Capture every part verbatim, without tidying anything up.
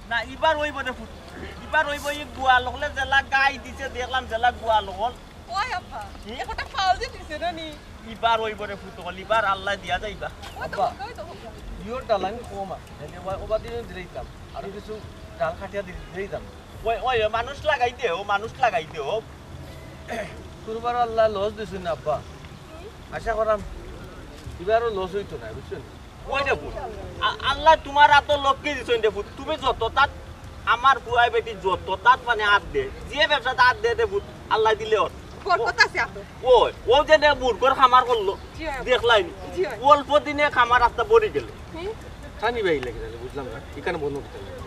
না, ইবার অইবো রে পুত, ইবার অইবো। ই গুয়াল অকলে যেলা গাই দিছে, দেখলাম যেলা গুয়াল অকল। ওই আব্বা, একটা ফাউল যে দিছে না নি? ইবার অইবো রে পুত অকল, ইবার আল্লায় দিয়া যাইবা। ওই তো, আব্বা। ওই তো। ইওর ডালাইন কম আছে, তাইলে ওবা, ওবা দিনে দিলাইতাম। আর কিছু ডাল কাটিয়া দি-, দিলাইতাম। ওই, ওই, মানুষ লাগাই দেও, মানুষ লাগাই দেও। কুরবার আল্লায় লস দিছইন না আব্বা। আশা করাম ইবারও লস অইতো না, বুঝছো নি? ওই রে পুত, আ-, আল্লায় তুমার আতো লক্ষ্মী দিছইন রে পুত। তুমি যত তাত আমার পুয়াই বেটি যত তাত মানে আত দে, যে ব্যবসাত আত দে রে পুত, আল্লায় দিলে অর। বরকত আছে আতো। ওই, ও যে নে মুরগর খামার করলো, জি, আব্বা। দেখলাইনি? জি, আব্বা। অল্প দিনে খামার রাস্তা ভরি গেলে। হুম? খানি ভাই লাগে তাইলে, বুঝলাম না, ইখান বন্ধ করতে লাগে।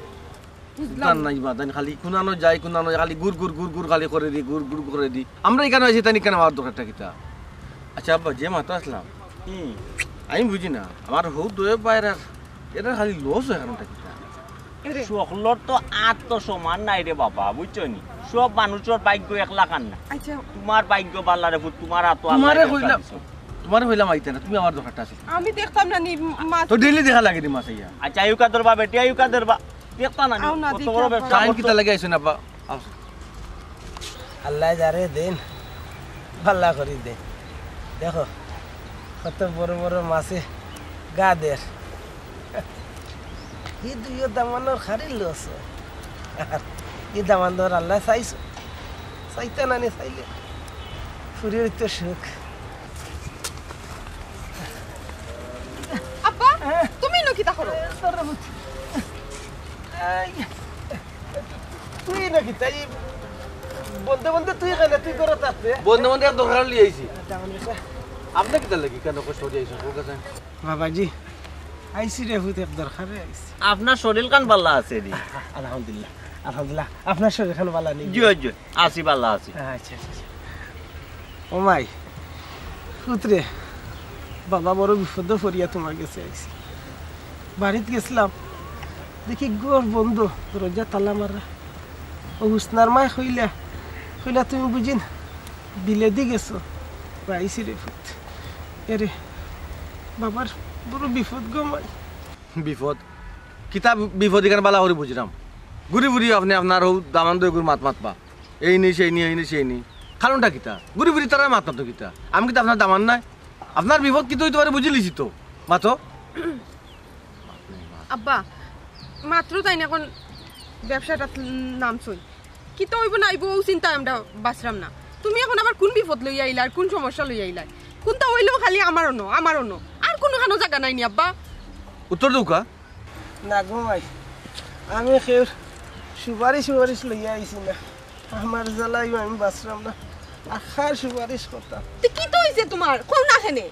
বুঝলাম। জান নাই বা, তাইন খালি কুনানো যাই, কুনানো যাই, খালি গুর গুর গুর গুর খালি করে দি, গুর গুর করে দি। আমরা ইখান আইছি, তাইন ইখান আমার দরকারটা কিতা? আচ্ছা আব্বা, যে মাতো আছলাম, হুম। আমি বুঝি না, আমার হউ দয়ে পায়রা, এরা খালি লস অয়, কারণটা কিতা? এরে, সকলর তো আত তো সমান নাই রে বাবা, বুঝছো নি? সব মানুষর ভাগ্য এক লাখান না। আচ্ছা, তুমার ভাগ্য বালা রে পুত, তুমার আতো তুমারে আল্লায় কইলাম, দিছইন। তুমারে কইলাম আইতে না, তুমি আমার দরকারটা আছে। আমি দেখতাম না নি মাছ। তো ডেইলি দেখা লাগে নি মাছ আইয়া। আচ্ছা, আইউকা ধরবা বেটি, আইউকা ধরবা। দেখতা না নি? আও না, কত দেখি বড় আব্বা। ব্যবসা টাইম করছো। কিতা লাগে আইছো না আব্বা? আও। আল্লায় যারে দেইন, ভালা করি দেইন। দেখো, কত বড় বড় মাছে গা দের। ই দুইও দামানর খালি লস অয়। আর ই দামানর আল্লায় চাইছো, চাইতা না নি চাইলে। ফুরির তো সুখ। আব্বা, তুমি ইনো কিতা করো? এই, তুই নাকি তাই বন্ধে বন্ধে তুই কেন তুই করে থাকতে? বন্ধে বন্ধে এক দরকার লিয়ে আইছি। দামান বেটা। আপনি কিতা লাগি কেন কষ্ট করি আইছেন ওর কাছে? বাবাজি, আইছি রে পুত, এক দরকারে আইছি। আপনার শরীর কান বালা আছে নি? আলহামদুলিল্লাহ, আলহামদুলিল্লাহ। আপনার শরীর খান বালা নি? জি, জি, আছি বালা আছি। আচ্ছা, আচ্ছা, আচ্ছা। ও মাই, পুতরে, বাবা বড় বিপদো পড়িয়া তোমার গেছে আইছি। বাড়িত গেছিলাম, দেখি ঘর বন্ধ, দরজা তালা মারা। ও হুসনার মায় কইলা, কইলা তুমি বুঝিন বিলেদি গেছো, আইছি রে পুত। এরে, বাবার বড় বিপদ গো মাই। বিপদ? কিতা বিপদ? ইখান বালা করি বুঝিরাম। ঘুরি ঘুরি আপনি আপনার হউ দামান দই গুর মাত মাতবা। এই নি, সেই নি, এই নি, সেই নি। কারণটা কিতা? ঘুরি ঘুরি তারা মাত মাতো কিতা? আমি কিতা আপনার দামান নায়? আপনার বিপদ কিতা অইতে পারে বুঝিলিছি তো। মাতো। আব্বা, মাত্র তাইন অখন ব্যবসাটাত নামছইন। কিতা অইবো না অইবো, অউ চিন্তায় আমরা বাঁচরাম না। তুমি অখন আবার কুন বিপদ লইয়া আইলায়, কুন সমস্যা লইয়া আইলায়? কুনতা অইলেও খালি আমার অনো, আমার অনো। আর কুনুখানো জাগা নাই নি, আব্বা? উত্তর দেউক্কা। না গো মাই, আমি কেউর সুপারিশ সুপারিশ লইয়া আইছি না। আমার জ্বালাইও আমি বাঁচরাম না। আর কার সুপারিশ করতাম? তে কিতা অইছে তোমার? কও না কেনে?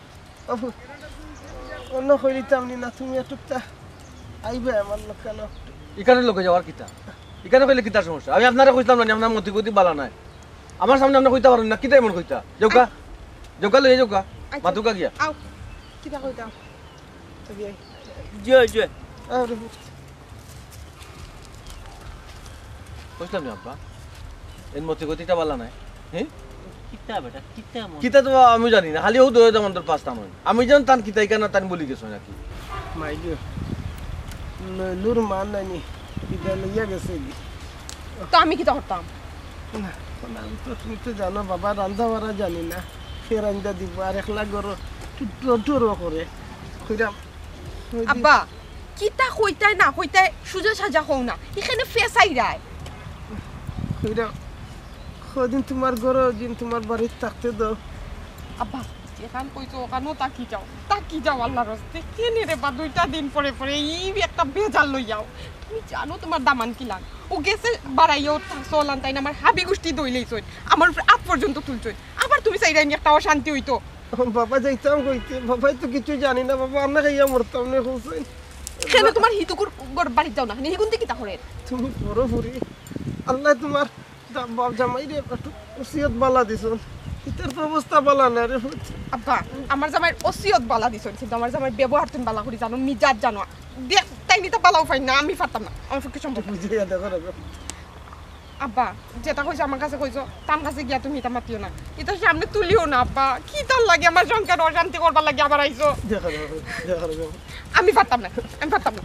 অফু, অন্য কইতাম নি না, তুমি একটুকটা আইবে আমার লগে না? ইখানে লগে যাওয়ার কিতা? ইখানে কইলে কিতার সমস্যা? আমি আপনারে কইছিলাম না নি, আপনার মতি গতি বালা নায়। আমার সামনে আপনি কইতা পারইন না, কিতা এমন কইতা? যাউক্কা, যাউক্কা, লইয়া যাউক্কা, আচ্ছা। মাতুক্কা গিয়া। আও, কিতা কইতাম? তবে আই। জি, জি। আরে, কইছিলাম না আব্বা, এর মতি গতিটা বালা নায়। হ্যাঁ? কিতা বেটা, কিতা মন? কিতা তো আমি জানি না, খালি ও দয়া দমন তোর পাঁচটা মন। আমি জানি তান কিতা ইখান তান বলি গেছো নাকি। মাইগো, নইলুর মা নানি বিদায় লইয়া গেছে গি। তো আমি কিতা করতাম? না, না, আমি তো, তুমি তো জানো বাবা, রান্দা বাড়া জানি না। কে রান্দা দিব, আর একলা ঘরো টুটো টুরো করে। কইরাম, ওই দিন আব্বা, কিতা কইতায় না কইতায় সুজা সাজা কও না, ইখানে ফেসাইরায়। কইরাম, কদিন তোমার ঘরো, দিন তোমার বাড়িত থাকতে দাও। আব্বা, যেখান কইছো ওখানও থাকি যাও, থাকি যাও আল্লাহর রাস্তে। কেনে রে বা দুইটা দিন পরে পরে ই একটা বেজার লইয়াও। তুমি জানো তোমার দামান কিলান? ও গেছে বাড়াইয়া ওর চলান তাইন আমার হাবি গুষ্টি দইলেই চইন। আমার উপরে আত পর্যন্ত তুলছইন। আবার তুমি চাইরায় নি একটা অশান্তি অইতো। বাবা যাইতাম কইতে, বাবাই তো কিছু জানি না, বাবা আমরা খাইয়া মরতাম না, হুসেন। কেনে তোমার হিতুকুর ঘর বাড়িত যাও না, কেনে হিগুন্দি কিতা করে? তুমি বড় ফুরি, আল্লাহ তোমার দা-, বাপ জামাই রে একটু ওসিয়ত বালা দিছন, ইতার তো অবস্থা বালা না রে পুত। আব্বা, আমার জামাইর ওসিয়ত বালা দিছইন, কিন্তু আমার জামাইর ব্যবহার তুমি বালা করি জানো, মিজাজ জানো। দেখ, তাইন ইতা বালাও পাইন না, আমি পারতাম না, আমার পক্ষে সম্ভব না। বুঝাইয়া দেখো রে। আব্বা, যেটা কইছো আমার কাছে কইছো, তান কাছে গিয়া তুমি ইতা মাতিও না, ইতা সামনে তুলিও না আব্বা। কিতার লাগি আমার সংসার অশান্তি করবার লাগি আবার আইছো? দেখো রে, দেখো রে। আমি পারতাম না, আমি পারতাম না।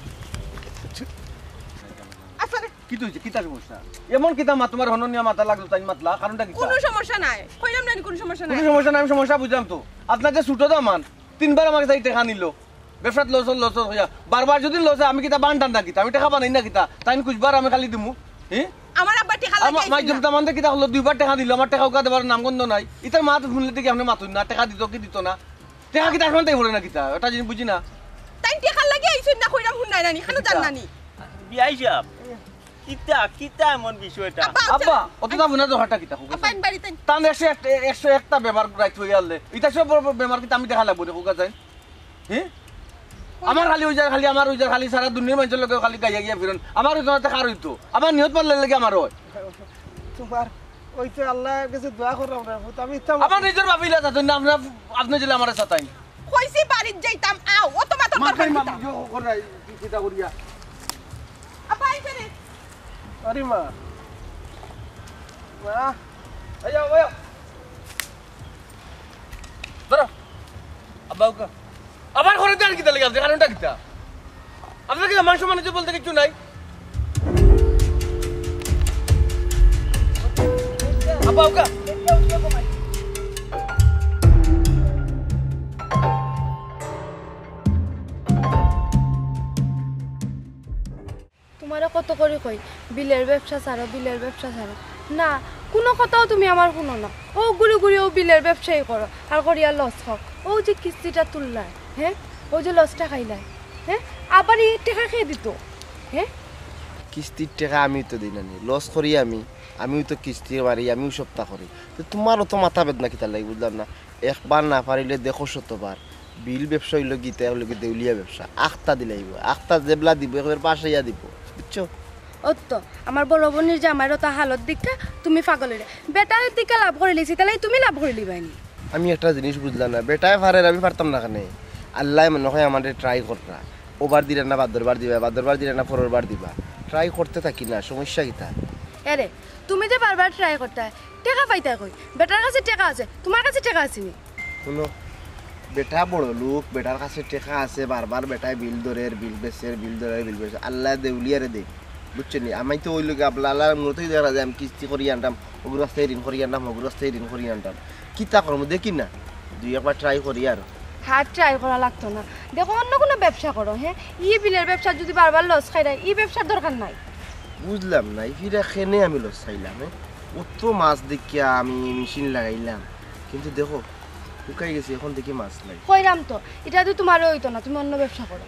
আচ্ছা, কিতা অইছে? কিতা সমস্যা? এমন কিতা মা তুমার হননিয়া মাথা লাগলো, তাইন মাতলা, কারণটা কিতা? কুনু সমস্যা নাই, কইলাম না নি কুনু সমস্যা নাই। কুনু সমস্যা নাই, আমি সমস্যা বুঝলাম তো। আপনার যে ছোট দামান, তিনবার আমার কাছে টেকা নিল, ব্যবসাত লস অর, লস অর কইয়া। বারবার যদি লস অয়, আমি কিতা বানটান না কিতা? আমি টেকা বানাই না কিতা? তাইন কুচবার আমি খালি দিমু। হি? আমার আব্বা টেকা আমার লাগিয়ে মাই আইছে না। জমতা মানতে কিতা করলো? দুইবার টেকা দিল, আমার টেকা উকা দেবার নামগন্ধ নাই। ইতার মা তো হুনলে দেখি আপনে মাতুন না, টেকা দিত কি দিত না? টেকা কিতা এখন তাই বলে না কিতা? ওটা জিনিস বুঝি না। তাইন টেকার লাগি আইছইন না, কইরাম হুন নাই নানি, কেন জান নানি? বিয়াই সাহেব, কিতা, কিতা এমন বিষয়টা? আব্বা, আব্বা, অত দাম না তো হঠাৎ কিতা? আব্বা, আইন বাড়িতে আইন। তান একশো এক, একশো একটা বেমার রাইত হইয়া আনলে। ইতা সব বড় বড় বেমার কিতা আমি দেখা লাগবো রে, কোকা যাই? হি? আমার খালি ওই যার, খালি আমার ওই যার, খালি সারা দুনিয়ার মানুষের লগে খালি গাইয়া গিয়া ফিরন। আমার ওই জন্য কার হইতো? আমার নিয়ত পারলে লাগে আমার হয়। তোমার ওই তো আল্লাহর কাছে দোয়া করলাম রে পুত, আমি ইচ্ছা আমার নিজের ভাবিলা যাতো না, আমরা আপনি জেলে আমার সাথে। কইছি বাড়িত যাইতাম, আও, অত মাথা মা, দরকার মা, কিতা? ইয়ো, কর না, কি চিন্তা করিয়া? আব্বা, আইছে রে। আরে মা। মা। আইয়া, আইয়া। ধরো। আব্বা, উকা। আবার করে দেন কিতা লাগে? আপনি কারণটা কিতা? আপনার কি মান সম্মান ইজ্জত বলতে কিচ্ছু নাই? আব্বা, উকা। তোমারে কত করি কই, বিলের ব্যবসা ছাড়ো, বিলের ব্যবসা ছাড়ো। না, কুনু কথাও তুমি আমার হুনো না। অউ ঘুরি ঘুরি অউ বিলের ব্যবসাই করো, আর করিয়া লস খাও। অউ যে কিস্তিটা তুললায়, হে, অউ যে লসটা খাইলায়, হে, আবার ই টেকা কে দিতো, হে? কিস্তির টেকা আমি তো দেই না নি, লস করি আমি, আমিও তো কিস্তি মারি, আমিও সপ্তাহ করি। তো তোমার অত মাথা বেদনা কিতার লাগি বুঝলাম না। একবার না পারিলে দেখো শতবার। বিল ব্যবসা অইলো গিতা, অইলো গি দেউলিয়া ব্যবসা। আখতা দিলাইবো, আখতা যেবলা দিবো, একবার পাশাইয়া দিবো, বুঝছো? অত আমার বড় বইনর জামাইর অত হালত দেখিয়া তুমি পাগল অইলে। বেটায় দেখিয়া লাভ করিলিছে, তাইলে তুমি লাভ করিলিবায়নি। আমি একটা জিনিস বুঝলাম না, বেটায় পারের, আমি পারতাম না কেনে? আল্লায় মনে হয় আমারে ট্রাই কররা, ওবার দিরা না বাদর বার দিবা, বাদর বার দিরা না পরর বার দিবা, ট্রাই করতে থাকি না, সমস্যা কিতা? এরে, তুমি যে বারবার ট্রাই করতায়, টেকা পাইতায় কই? বেটার কাছে টেকা আছে, তোমার কাছে টেকা আছে নি? হুনো, বেটা বড় লোক, বেটার কাছে টেকা আছে, বারবার বেটায় বিল ধরের, বিল বেচের, বিল ধরের, বিল বেচের, আল্লায় দেউলিয়ারে দেইন, বুঝছো নি? আমি তো অউ লগে আবলা আল্লার মতোই দেখা যায়, আমি কিস্তি করি আনতাম, অগুর কাছ থাকি ঋণ করি আনতাম, অগুর কাছ থাকি ঋণ করি আনতাম, কিতা করমু দেখি না, দুই একবার ট্রাই করি আর। আর ট্রাই করা লাগতো না। দেখো, অন্য কুনু ব্যবসা করো, হে? ই বিলের ব্যবসা যদি বারবার লস খাইরায়, ই ব্যবসার দরকার নাই। বুঝলাম না, ই ফিরা কেনে আমি লস খাইলাম, হে? অত মাছ দেখিয়া আমি মেশিন লাগাইলাম, কিন্তু দেখো, হুকাই গেছে, এখন দেখি মাছ নাই। কইরাম তো, ইটা তো তোমারও অইতো না, তুমি অন্য ব্যবসা করো।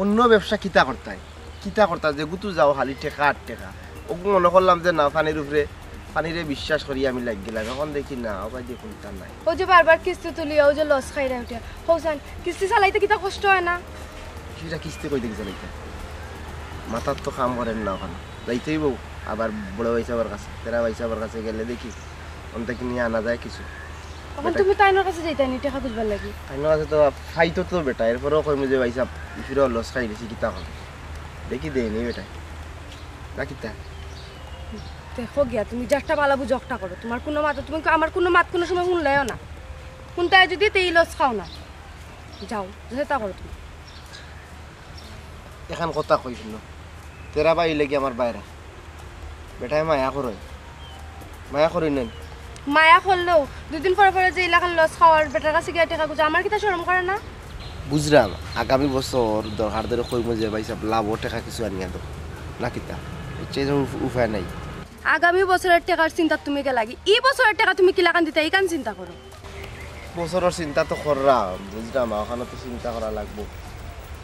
অন্য ব্যবসা কিতা করতায়? কিতা করতা? যেগুতু যাও খালি টেকা আর টেকা। অগু মনো করলাম যে না, পানির উপরে, পানিরে বিশ্বাস করি আমি লাগি গেলাম। এখন দেখি না, অবায়দি কুনতা নাই। অউ যে বারবার কিস্তি তুলিয়া, অউ যে লস খাইরায় উঠিয়া। কও চাইন, কিস্তি চালাইতে কিতা কষ্ট অয় না? কিতা কিস্তি কই দেখি চালাইতা? মাথাত তো কাম করের না অখান। যাইতে অইবো আবার বড় ভাইসাবর কাছে, তেরা ভাইসাবর কাছে গেলে দেখি, অন থাকি নিয়া আনা যায় কিছু। অখন তুমি তাইনর কাছে যাইতায় নি টেকা তুলবার লাগি? তাইনর কাছে তো পাইতো তো বেটা, এরপরেও কইমু যে, "ভাইসাব, ই ফিরাও লস খাই গেছি, কিতা করমু?" দেখি দেয় নি বেটায়। না কিতা? দেখো গিয়া, তুমি যেটা ভালা বুঝো অটা করো। তোমার কুনু মাত, তুমি আমার কুনু মাত কুনু সময় হুনলায়ও না। হুনতায় যদি তে ই লস খাও না। যাও, যেটা করো তুমি। এখান কথা কই হুনো। তেরা ভাই অইলে গি আমার ভাইরা। বেটায় মায়া করইন। মায়া করইন না নি? মায়া করলেও দুই দিন পরে পরে যে ইলাখান লস খাওয়ার, বেটার কাছে গিয়া টেকা খুজা, আমার কিতা শরম করে না? বুঝরাম, আগামী বছর দরকার ধরে কইমু যে, "ভাইসাব, লাভো টেকা কিছু আনিয়া দেও।" না কিতা? এর চাইতে উপ-, উপায় নাই। আগামী বছরর টেকার চিন্তাত তুমি গেলাগি। ই বছরর টেকা তুমি কিলাখান দিতায়, ইখান চিন্তা করো। বছরর চিন্তা তো কররাম, বুঝরাম, অখানো তো চিন্তা করা লাগবো।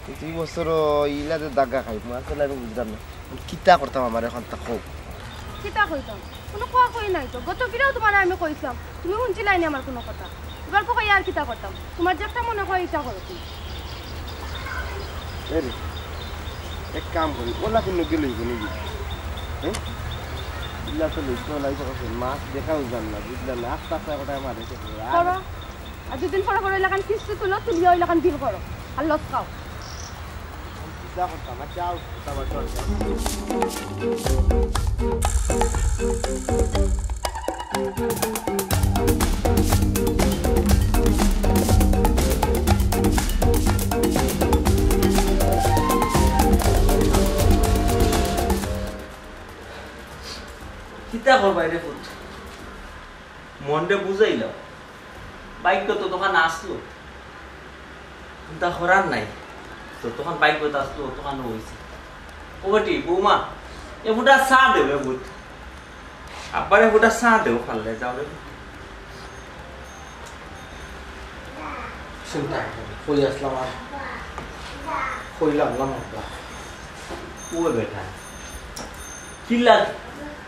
কিন্তু ই বছরও ইলা যে দাগা খাইমু, আসলে আমি বুঝরাম না। কিতা করতাম আমারে অখানতা কও। কিতা কইতাম? কুনু কওয়া কই নাই তো। গত ফিরাও তোমারে আমি কইছলাম, তুমি হুনছিলায় নি আমার কুনু কথা। ইবার কও আর কিতা করতাম? তোমার যেটা মনে কয় ইটা করো তুমি। এরে, এক কাম করি, অলা কুনু গেলে অইবো নি? হ্যাঁ? ইলা তো লইতো নাই তো, মাছ দেখাও যার না, বুঝলাম না। আস্তে আস্তে কটায় মারে। করো। আর দুই দিন পরে পরে ইলাখান কিস্তি তুলো, তুলিয়া ইলাখান বিল করো। আর লস খাও। কিতা করতাম? আচ্ছা, আও, কথা বলতে হবে। কিতা করবায় রে পুত? মনরে বুঝাইলাম, ভাগ্যত তখন আসলো, চিন্তা করার নাই। তো তখন ভাগ্যত আসলো, তখন অইছে। ও বেটি, বৌমা, এ ফুটা চা দেও, এ পুত। আব্বারে ফুটা চা দেও, পারলে যাও রে। চিন্তা করি, কই আসলাম আর কই লাগলাম আব্বা। ও বেটা, কিলা,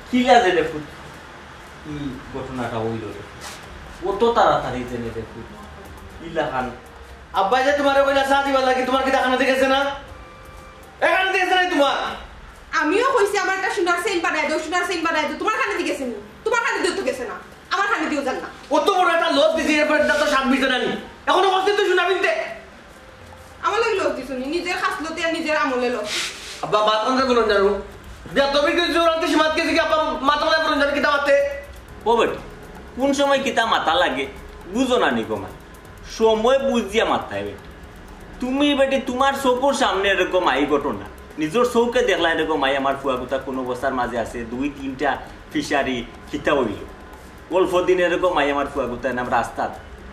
কিলা যে রে পুত, ই ঘটনাটা অইলো রে। অত তাড়াতাড়ি জেনে রে পুত। ইলাখান। আব্বায় যে তুমারে কইলা চা দিবার লাগি, তুমার কিতা কানেদি গেছে না? এ কানেদি গেছে না তুমার? আমিও কইছি আমার একটা সোনার চেইন বানাই দেও, সোনার চেইন বানাই দেও। তুমার কানেদি গেছে নি? তুমার কানেদিও তো গেছে না, আমার কানেদিও যার না। অত বড় একটা লস দিছি, এরপরে এটা তো সাত বিশ জানা নি। এখনো কষ্ট তো সোনা কিনতে। আমার লাগি লস দিছো নি, নিজের খাসলতে আর নিজের আমলে লস। আব্বা, মাত কান্দা বলুন জানো। বিয়া তুমি কি জোর আনতে সীমাত গেছি কি আব্বা, মাত কান্দা বলুন জানো কিতা মাতে? ও বেটি, কোন সময় কিতা মাতা লাগে বুঝো না নি গো মা। সময় বুঝিয়া মাতায় বেটি। তুমি বেটি তুমার চকুর সামনে এরকম আই ঘটনা, নিজর চউখে দেখলা এরকম আই আমার ফুয়া গুতা কোন অবস্থার মাঝে আছে, দুই তিনটা ফিশারি কিতা অইলো। অল্প দিন এরকম আই আমার ফুয়া গুতা নাম রাস্তাত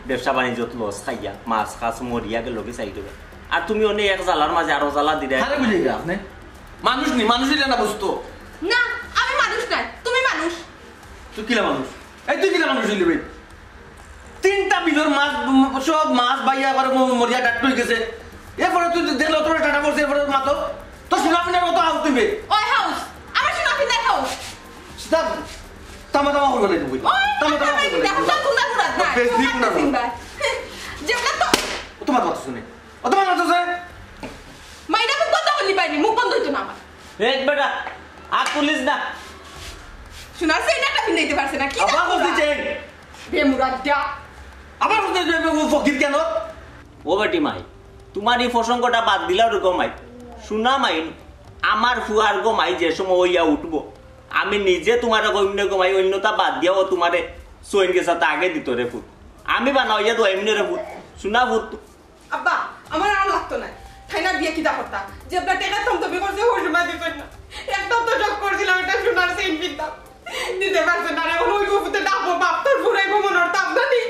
ব্যবসা বাণিজ্যত লস খাইয়া মাছ খাস মরিয়া গেল কি চাই দেবে। আর তুমি অনেক এক জ্বালার মাঝে আরো জ্বালা দিলে। আরে বুঝে গেলে আপনি মানুষ নি, মানুষ ইলা না বুঝতো। না, আমি মানুষ নায়, তুমি মানুষ। তুই কিলা মানুষ? এই তুই কিলা মানুষ হইলি বে? তিনটা বিলর মাছ, উম, সব মাছ বাইয়া করে ম-, মরিয়া ডাক্তার হয়ে গেছে। এরপরে তুই দেখলে তোর টাটা পড়ছে, এরপরে মাতো। তো সোনা পিনার মতো হাউস তুই বে। ওই হাউস, আমার সোনা পিনার হাউস। সেটা তামা তামা করবে না তুমি। ওই তামা তামা করবে না। দেখো, দেখো, দেখো, দেখো, বেশ দেখো, দিন না। দেখো, দেখো। যেগুলা তো ও তোমার কথা শুনে। ও তোমার কথা শুনে। মাইনা মুখ বন্ধ করলি পাইনি, মুখ বন্ধ হইতো না আমার। এক বেটা, আর তুলিস না। সোনার চেইন একটা পিন্দাইতে পারছে না, কি আবার দেখো বলছি না? চেইন। বেমুরাদ দা। আবার বলছি যে ও ফকির কেন? ও বেটি মাই, তুমার ই প্রসঙ্গটা বাদ দিলাও রে গো মাই। সোনা মাই, আমার ফুয়ার গো মাই যে সময় অইয়া উঠবো, আমি নিজে তুমারে কইমু নে গো মাই, অন্যতা বাদ দিয়াও তুমারে সইন গেছা তা আগে দিত রে ফুত। আমি বানা অইয়া তো এমনি রে ফুত, সোনা ফুত। আব্বা, আমার আর লাগতো না। তাই না বিয়ে কিতা করতা? যে আপনার টেকা থমথমি করছে, ওই সময় দিবেন না। একটা তো শখ করছিলাম, একটা সোনার চেইন কিনতাম। দিতে পারছেন না, এখন ওই গফুতে ডাকবো, বাপ তোর ফুরাইবো মনে হতাম না নি।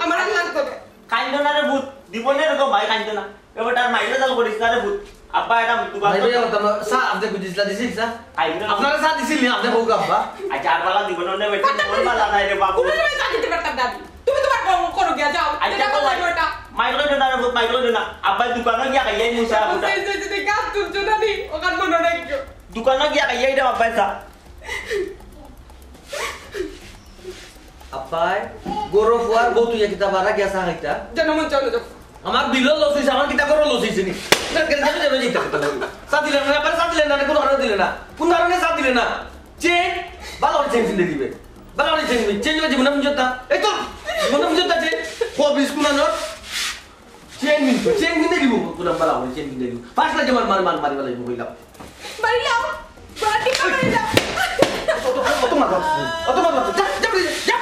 আমার আর লাগতো না। কাইন্দ না রে ভূত, দিব না রে তো ভাই, কাইন্দ না। এবার তার মাইরে জাল করিস না রে ভূত। আব্বা, এটা দোকান ভাই, তো ভাই, আমার তো চা আপনি বুঝিস না, দিছি চা? কাইন্দ না। আপনারা চা দিছিল নি? আপনি হোক আব্বা। আচ্ছা, আর বালা দিব না, না, বেটা, মন বালা নাই রে বাবু। কোনো সময় চা দিতে পারতাম না। তুমি তোমার বউ করো গিয়া, যাও। আচ্ছা, যেটা তো করো, ভাই। ওটা। মাইক্রো জোনা রে, মাইক্রো জোনা। আব্বাই দোকানো গিয়া খাইয়াই মুসা ওটা। এই যে, যদি গাছ তুলছো না নি, ওখান মনে রাখো। দোকানো গিয়া খাইয়াই রে আব্বাই চা। আব্বাই, গরু ফুয়ার বউ তুই কিতা বারা গিয়া চা খাইতা? জানো মন চাও না, যাও। আমার বিলও লস হইছে, আমার কিতা করো লস হইছে নি? না, কেন যাবে, যাবে, যাবে, যাবে। চা দিলে না, আবার চা দিলে না, কোনো কারণে দিলে না। কোন কারণে চা দিলে না? চেইন, ভালো করে চেইন কিনে দিবে। ভালো করে চেইন দিবে। চেইন দিবে, জীবনে বুঝত না। এই তো, জীবনে বুঝত না চেইন। খবিস কোন আনোর? চেইন কিনতো, চেইন কিনে দিব। কোন ভালো করে চেইন কিনে দিব। ফার্স্ট লাগে মার, মার, মার, মারি ভালো দিব, কইলাম। বাড়ি যাও, বাড়ি যাও, বাড়ি যাও। অত, অত, অত মার, অত মার, যা, যা, যা।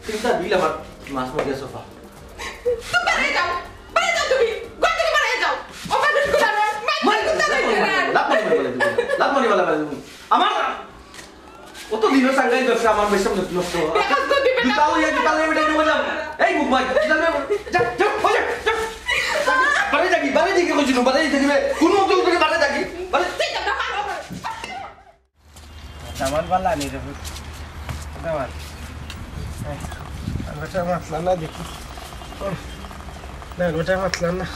তিনটা বিল আমার মাছ মরিয়া সোফা। তুমি বাড়ি যাও, বাড়ি যাও তুমি, ঘর থেকে বাড়ি যাও। ও মানুষ কোথায়? মাই মাই কোথায়? লাভ মারি, লাভ মারি, লাভ মারি, লাভ মারি। আমার অত দিনও সাঙ্গাই দরকার আমার বেশম নষ্ট। বেকার তো দিবে না। জুতা লইয়া, জুতা লইয়া বেটা নিয়ে বললাম, "এই মুখ ভাই, জুতা লইয়া, যা, যা, যা, যা।" বাড়ি যাবি, বাড়ি যাবি, কইছি, বাড়ি যাবি। কোন মতো করে বাড়ি যাবি? বাড়ি দামান বালা নি রে, দামান। এই, আর বেটা মাতলা না দেখি। না, বেটা মাতলা না।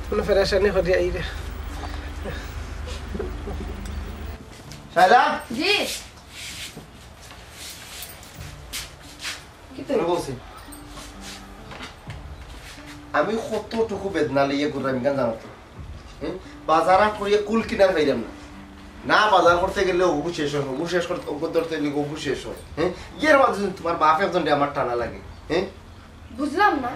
কোনো পেরেশানি করি আই রে। শায়লা? জি। কিতা? আমি বলছি, আমি কতটুকু বেদনা লইয়া ঘুরলাম, ইখান জানো তো? হুম? বাজার হাট করিয়া কুল কিনার পাইলাম না। না বাজার করতে গেলে অগু শেষ হয়, অগু শেষ করতে, অগু ধরতে গেলে অগু শেষ হয়। হ্যাঁ? এর মাঝে যদি তোমার বাপ একজন রে আমার টানা লাগে, হ্যাঁ? বুঝলাম না,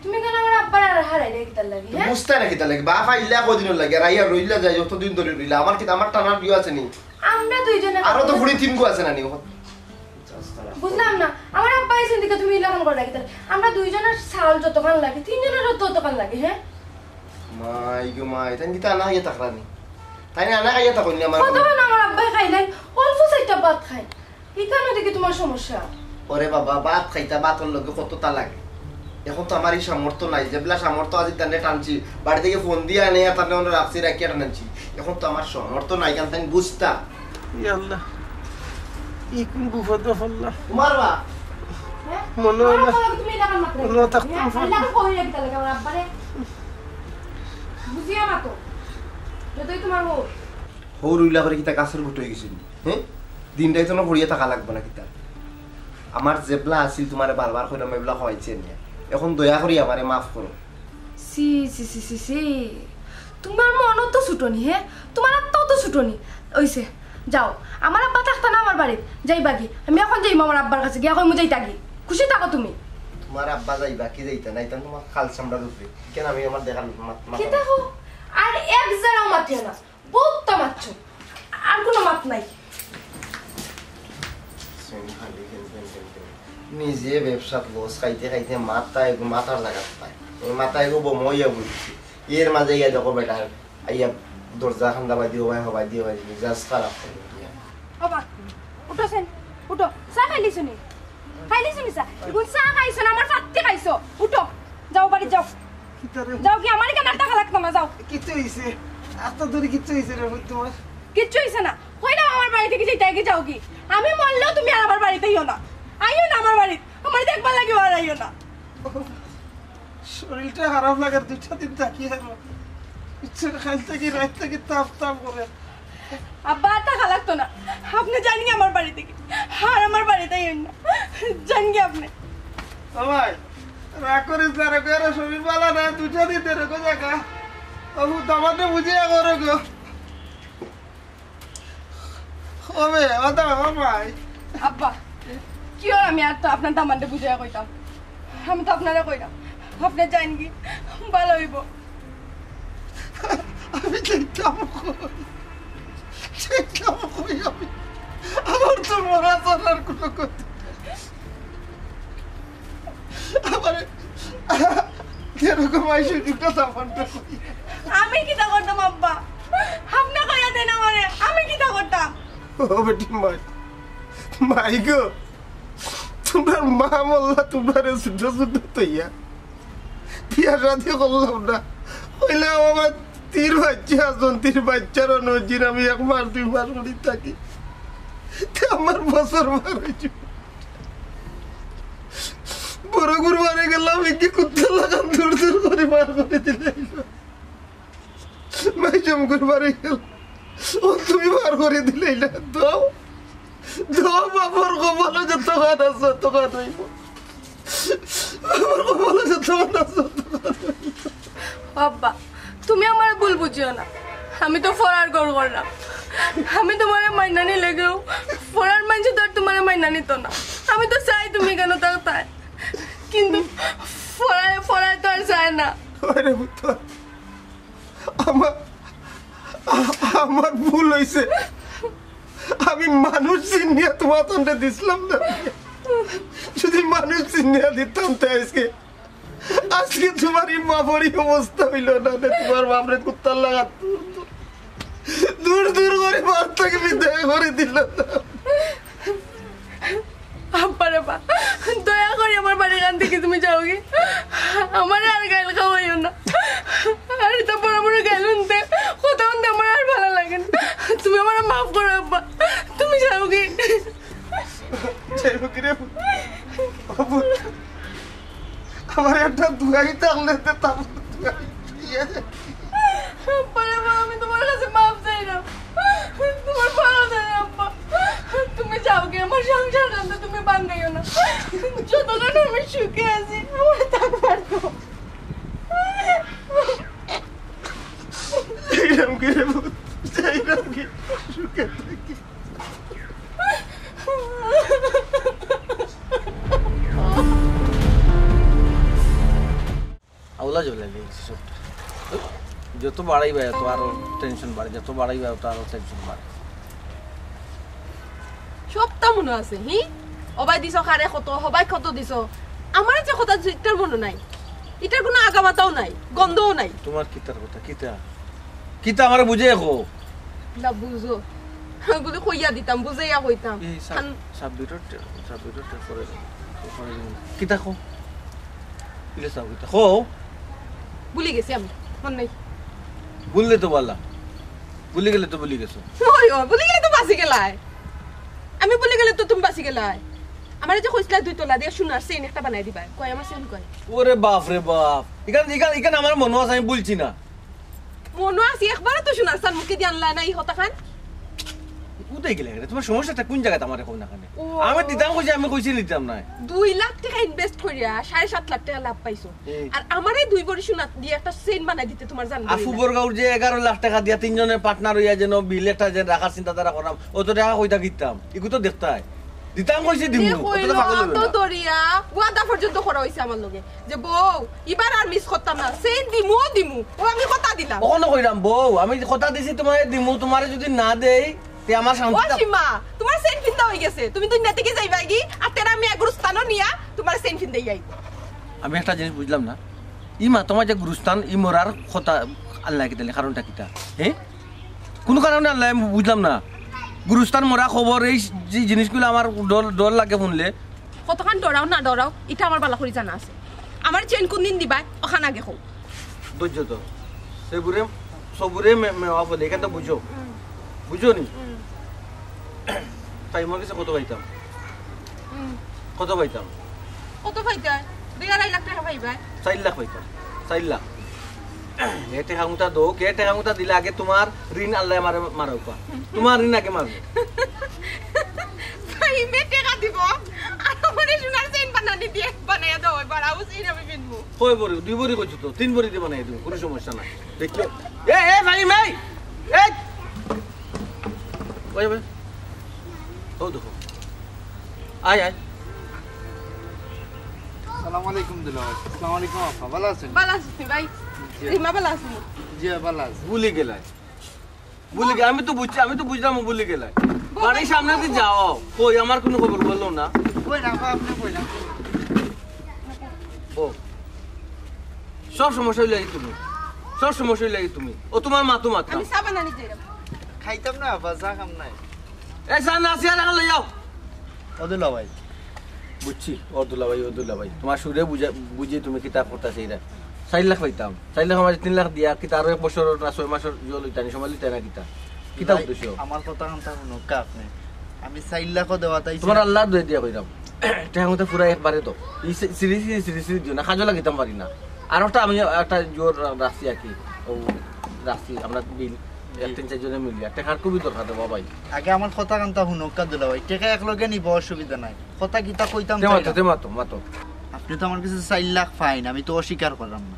তুমি কেন আমার আব্বার আর হারাই রে কিতার লাগি, হ্যাঁ? বুঝতে না কিতার লাগি, বাপ আইলা কদিন লাগে, আর আইয়া রইলা যায়, যতদিন ধরে রইলা, আমার কিতা, আমার টানার বিয়ে আছে নি? আমরা দুইজনে আরো তো ফুড়ি তিন গো আছে না নি? বুঝলাম না, আমার আব্বা আইছেন দিকে তুমি ইলাখান করে রাখি তাহলে। আমরা দুইজনের চাল যতখান লাগে, তিনজনের ততখান লাগে, হ্যাঁ? মাই গো মাই, তাই কিতা না ইয়ে তাকরানি? তাই না, না খাইয়া থাকইন নি আমার কত লগে। খান আমার আব্বায় খাইলাইন, অল্প চাইরটা ভাত খাইন। ইখান দেখি তুমার সমস্যা। ওরে বাবা, ভাত খাইতা, ভাতর লগে কততা লাগে। অখন তো আমার ই সামর্থ্য নাই, যেবলা সামর্থ্য আছে তানে টানছি, বাড়ি থাকি ফোন দিয়া আনিয়া তানে অনো রাখছি, রাখিয়া টানছি। অখন তো আমার সামর্থ্য নাই, কারণ তাইন বুঝতা। ইয়া আল্লাহ, ই কুন বিপদো পড়লাম। তুমার বা? হ্যাঁ? মনে হয় না। আমার বলো তুমি এলাকার মাত্র। মনে হয় থাকতাম হ্যাঁ, পারি। এলাকার কই রাখি তাহলে আমার আব্বারে? বুঝিয়া না তো। যতই তুমার হোক। হৌর উইলা করি কিতা গাছর গুট অইগেছে নি? হ্যাঁ? দিন রাইত না পড়িয়া থাকা লাগবো না কিতা? আমার যেবলা আছিল তুমারে বারবার কইরাম, এবলা খাওয়াইছি না। অখন দয়া করি আমারে মাফ করো। সি সি সি সি সি। তুমার মনও তো ছুটো নি, হে? তুমার আত্মাও তো ছুটো নি। অইছে, যাও। আমার আব্বা থাকতা না আমার বাড়িত। যাইবাগি। আমি অখন যাইমু আমার আব্বার কাছে। গিয়া কইমু যাইতাগি। খুশি থাকো তুমি। তুমার আব্বা যাইবা কি যাইতা না, ইতা তুমার খাল চামড়ার উপরে। কেন আমি আমার দেখার মাত-, মাথা কিতা কও? আর এক জেরাও মাতিও না। বউত মাতছো। আর কুনু মাত নাই। নিজে ব্যবসাত লস খাইতে খাইতে মাথায়, মাথার জাগাত পায়। এই মাথায় গো বম অইয়া বইছি। এর মাঝে ইয়া দেখো বেটা, আইয়া দরজা খান্দা বাদি হবাই, হবাই দিয়ে হবাই, মিজাজ খারাপ করে দিয়া। বাবা, উঠো সেন, উঠো। চা খাইলিছো নি? খাইলিছো নি চা? ইগুন চা খাইছো না, আমার ফাত্তি খাইছো। উঠো, যাও বাড়ি যাও। কিতারে? যাও গি, আমার কেন টাকা লাগতো না, যাও। কিচ্ছু হইছে? আস্তা ধরে কিচ্ছু হইছে রে, বুঝ তোমার? কিচ্ছু হইছে না। কইলাম আমার বাড়ি থাকি যাইতাগি, যাওগি। আমি মরলেও তুমি আর আমার বাড়িত আইও না। আইও না আমার বাড়িত। আমার দেখবার লাগি আর আইও না। শরীরটা খারাপ লাগার দুইটা দিন থাকি আর। ইচ্ছে খাইল থাকি রাইত থাকি তাপ তাপ করে। আব্বা, আর থাকা লাগতো না। আপনে যাইন গি আমার বাড়ি থাকি। আর আমার বাড়িত আইন না। যাইন গি আপনে। ও ভাই, রাগ করিস না রে, বেরো, শরীর ভালা না, দুইটা দিন রে গো জাগা। বাবু, দামাতে বুঝিয়া করো গো। ও বে, ও দা, ও ভাই। আব্বা, কিওর আমি আর তো আপনার দামান্দরে বুঝাইয়া কইতাম? আমি তো আপনারে কইরাম, আপনে যাইন গি, ভালা অইবো। আমি যাইতাম কই? যাইতাম কই আমি? আমার তো মরা ছাড়া আর কুনু গতি নাই। আমারে যেরকম আইসে দুটা দামান্দরে কই। আমি কিতা করতাম আব্বা? আপনে কইয়া দেন আমারে, আমি কিতা করতাম? ও বেটি মাই, মাই গো, তুমরার মা মল্লা তুমরারে ছোট ছোট তইয়া বিয়া শাদি করলাম না। কইলাম আমার তিন বাচ্চা আছইন, তিন বাচ্চার অনুজিন আমি এক মাস দুই মাস করি থাকি। তে আমার বছর বার অইছে। বড় গুরু বাড়ি গেলাম, একে কুত্তা লাগান দূর দূর করি বার করি দিলাইলা। মাইজম গুরু বাড়ি গেল, ও তুমি বার করি দিলাইলা। দাও, দাও, বাবার কপালে যতখান আছে, ততখান অইবো। বাবার কপালে যতখান আছে, ততখান অইবো। আব্বা, তুমি আমারে ভুল বুঝিও না। আমি তো ফরার ঘর করলাম। আমি তুমারে মাইনা নিলে গেও, ফরার মাইনষে তো আর তুমারে মাইনা নিতো না। আমি তো চাই তুমি কেন থাকতায়, কিন্তু ফরায়, ফরায় তো আর চায় না। আরে পুত্র, আমার, আমার ভুল অইছে। আমি মানুষ চিনিয়া তুমার তন্ডে দিছলাম না। যদি মানুষ চিনিয়া দিতাম, তে আজকে, আজকে তুমার ই বাপর ই অবস্থা অইলো না রে। তুমার বাপরে কুত্তার লাগান দূর দূর করি বাড়ি থাকি বিদায় করি দিলাম। আব্বা রে বা, দয়া করি আমার বাড়িখান থাকি তুমি যাওগি। আমারে আর গাইল খাওয়াইও না। আর ইতা বড় বড় গাইল হুনতে, কথা হুনতে আমার আর ভালা লাগে না। তুমি আমারে মাফ করো আব্বা, তুমি যাওগি। যাইবো কি রে? বাবু, আমার একটা দুয়াই থাকলে তো তার দুয়াই দিয়ে দে। আব্বা রে বা, আমি তুমার কাছে মাফ চাইরাম। তুমার ভালা চাইরাম আব্বা। তুমি যাওগি, আমার সংসারখান তো তুমি ভাঙ্গাইও না। যতক্ষণ আমি সুখে আছি, আমারে থাকবার দেও। যাইরাম কি রে? যাইরাম কি? সুখে থাকি। আউলা জ্বলে গেছে সবটা। যত বাড়াইবা, তত আরো টেনশন বাড়ে, যত বাড়াইবা, তত আরো টেনশন বাড়ে। সবটা মনো আছে, হি? অবায় দিছ কারে কত, হবায় কত দিছ। আমারে যে কথা দিছ, ইটার মনো নাই। ইটার কুনু আগামাতাও নাই, গন্ধও নাই। তুমার কিতার কথা? কিতা? কিতা আমারে বুঝাইয়া কও? না বুঝো, ওগুলি কইয়া দিতাম, বুঝাইয়া কইতাম। এই সাব-, খান- সাব্বিরর টে-, সাব্বিরর টে-, পরে, পরে দিন। কিতা কও? ইলে চাও কিতা? কও। ভুলি গেছি আমি, মন নাই। ভুললে তো বালা, ভুলি গেলে তো ভুলি গেছো। ওই, ওই, ভুলি গেলে তো বাঁচি গেলায়। আমি ভুলি গেলে তো তুমি বাঁচি গেলায়। আমারে যে কইছিলা দুই তোলা দিয়া সোনার চেইন একটা বানাই দিবা, কই আমার চেইন কই? ওরে বাপ রে বাপ, ইখান, ইখান, ইখান আমার মনো আছে, আমি ভুলছি না। মনো আছে, একবারও তো সোনার চান মুখে দিয়া আনলা না, ই কথাখান। কোথায় গেলে রে? তোমার সমস্যাটা কোন জায়গাতে আমারে কও না কেনে? ও। আমি দিতাম কইছি, আমি কইছি দিতাম না। দুই লাখ টেকা invest করিয়া সাড়ে সাত লাখ টেকা লাভ পাইছো। এই। আর আমারে দুই ভরি সোনা দিয়া একটা চেইন বানাই দিতে তোমার জান আর ফুবরগাঁওর যে এগারো লাখ টেকা দিয়া তিনজনে partner অইয়া যেন বিল একটা যে রাখার চিন্তাধারা করলাম, অত টেকা কইতা কিতাম? ইগু তো দেখতায়। দিতাম কইছি দিমু, রে অত তো কইলো, পাগল অইলো অত না। দরিয়া, ওয়াদা পর্যন্ত করা অইছে আমার লগে। যে বউ, ইবার আর miss করতাম না, চেইন দিমু, দিমু। ও আমি কথা দিলাম। অখনো কইরাম বউ, আমি কথা দিছি তোমারে দিমু, তোমারে যদি না দেই, তে আমার শান্তি ও থাক- সীমা, তোমার চেইন ফিন্দা অই গেছে। তুমি দুনিয়া থাকি যাইবায়গি, আর তেরা আমি এক গুরুস্থানও নিয়া তোমার চেইন ফিন্দাই আইবো। আমি একটা জিনিস বুঝলাম না, ই মা তোমার যে গুরুস্থান, ই মরার কথা আল্লায় কিতা জানে, কারণটা কিতা? হ্যাঁ, কোনো কারণে আল্লায়, আমি বুঝলাম না। গুরুস্থান মরা খবর, এই যে জিনিসগুলো আমার ডর, ডর লাগে শুনলে। কতখান ডরাও না ডরাও, ইটা আমার বালা করি জানা আছে। আমার চেইন কোন দিন দিবায়, অখান আগে কও। ধৈর্য তো। সবুরে, সবুরে মে-, মেওয়া ফলে, ইখানটা বুঝো। হুম। বুঝো নি? হুম। তাই আমার কাছে কত পাইতাম? হুম। কত পাইতাম? কত পাইতায়? দুই আড়াই লাখ টেকা পাইবায়। চাইর লাখ পাইতাম, চাইর লাখ। এ টেকা মুটা দো, কে টেকা মুটা দিলে আগে তোমার ঋণ আল্লায় আমারে মারাউক্কা। তোমার ঋণ আগে মারবো। ভাই, মে টেকা দিব, আর আমারে সোনার চেইন বানানি দিয়া, বানাইয়া দাও, এবার আউস এই আমি পিনবো। কয় ভরি? দুই ভরি কইছো তো, তিন ভরি দি বানাই দিব, কোনো সমস্যা নাই। দেখো, এ, এ ভাই, ভাই, এ, ওই ভাই, ও দেখো, আয়, আয়। আসসালামু আলাইকুম দুলাভাই। আসসালামু আলাইকুম আপা, ভালা আছইন? ভালা আছি ভাই। জি। রিমা ভালা আছইন? জি, ভালা আছি। ভুলি গেলায়। ভুলি গে-, আমি তো বুঝছি, আমি তো বুঝলাম ও ভুলি গেলায়। বাড়ির সামনে দি যাও। কই, আমার কোনো খবর বললো না। কই না, আপা, আপনি কই না? বউ। সব সমস্যা অইলে তুমি। সব সমস্যা অইলে তুমি। ও তোমার মা তো মাতলাম। আমি চা বানানি যাইরাম। খাইতাম না, আপা, চা খাম নাই। এ চা না, চেয়ার আখান লই যাও। ও দুলাভাই। বুঝছি, ও দুলাভাই, ও দুলাভাই। তোমার সুরে বুঝা-, বুঝি তুমি কিতা করতাছ ইটা। চাইর লাখ পাইতাম। চাইর লাখ আমার তিন লাখ দিয়া, কিতা আরো এক বছর না ছয় মাসর ইয়ে লইতানি, সময় লইতায় না কিতা? কিতা ভাই, উদ্দেশ্য? আমার কথা কান্তা হুনউক্কা আপনে। আমি চাইর লাখও দেওয়াত আইছি তোমার না। আল্লার দোহাই দিয়া কইরাম। টেকা মতো পুরা একবারে তো। ই সি-, সিরি সিরি সিরি সিরি দিও না, কাজও লাগাইতাম পারি না। আর একটা আমি একটা জোর রা-, রাখছি আর কি। ও রাখছি আমরা বিল। এক তিন চাইর জনে মিলিয়া, টেকার খুবই দরকার রে বাবাই। আগে আমার কথা কান্তা হুনউক্কা দুলাভাই, টেকা একলগে নিবো, অসুবিধা নাই। কথা কিতা কইতাম তে মাতো, চাইলাম। তে মাতো, মাতো। আপনে তো আমার কাছে চাইর লাখ পাইন, আমি তো অস্বীকার করলাম না।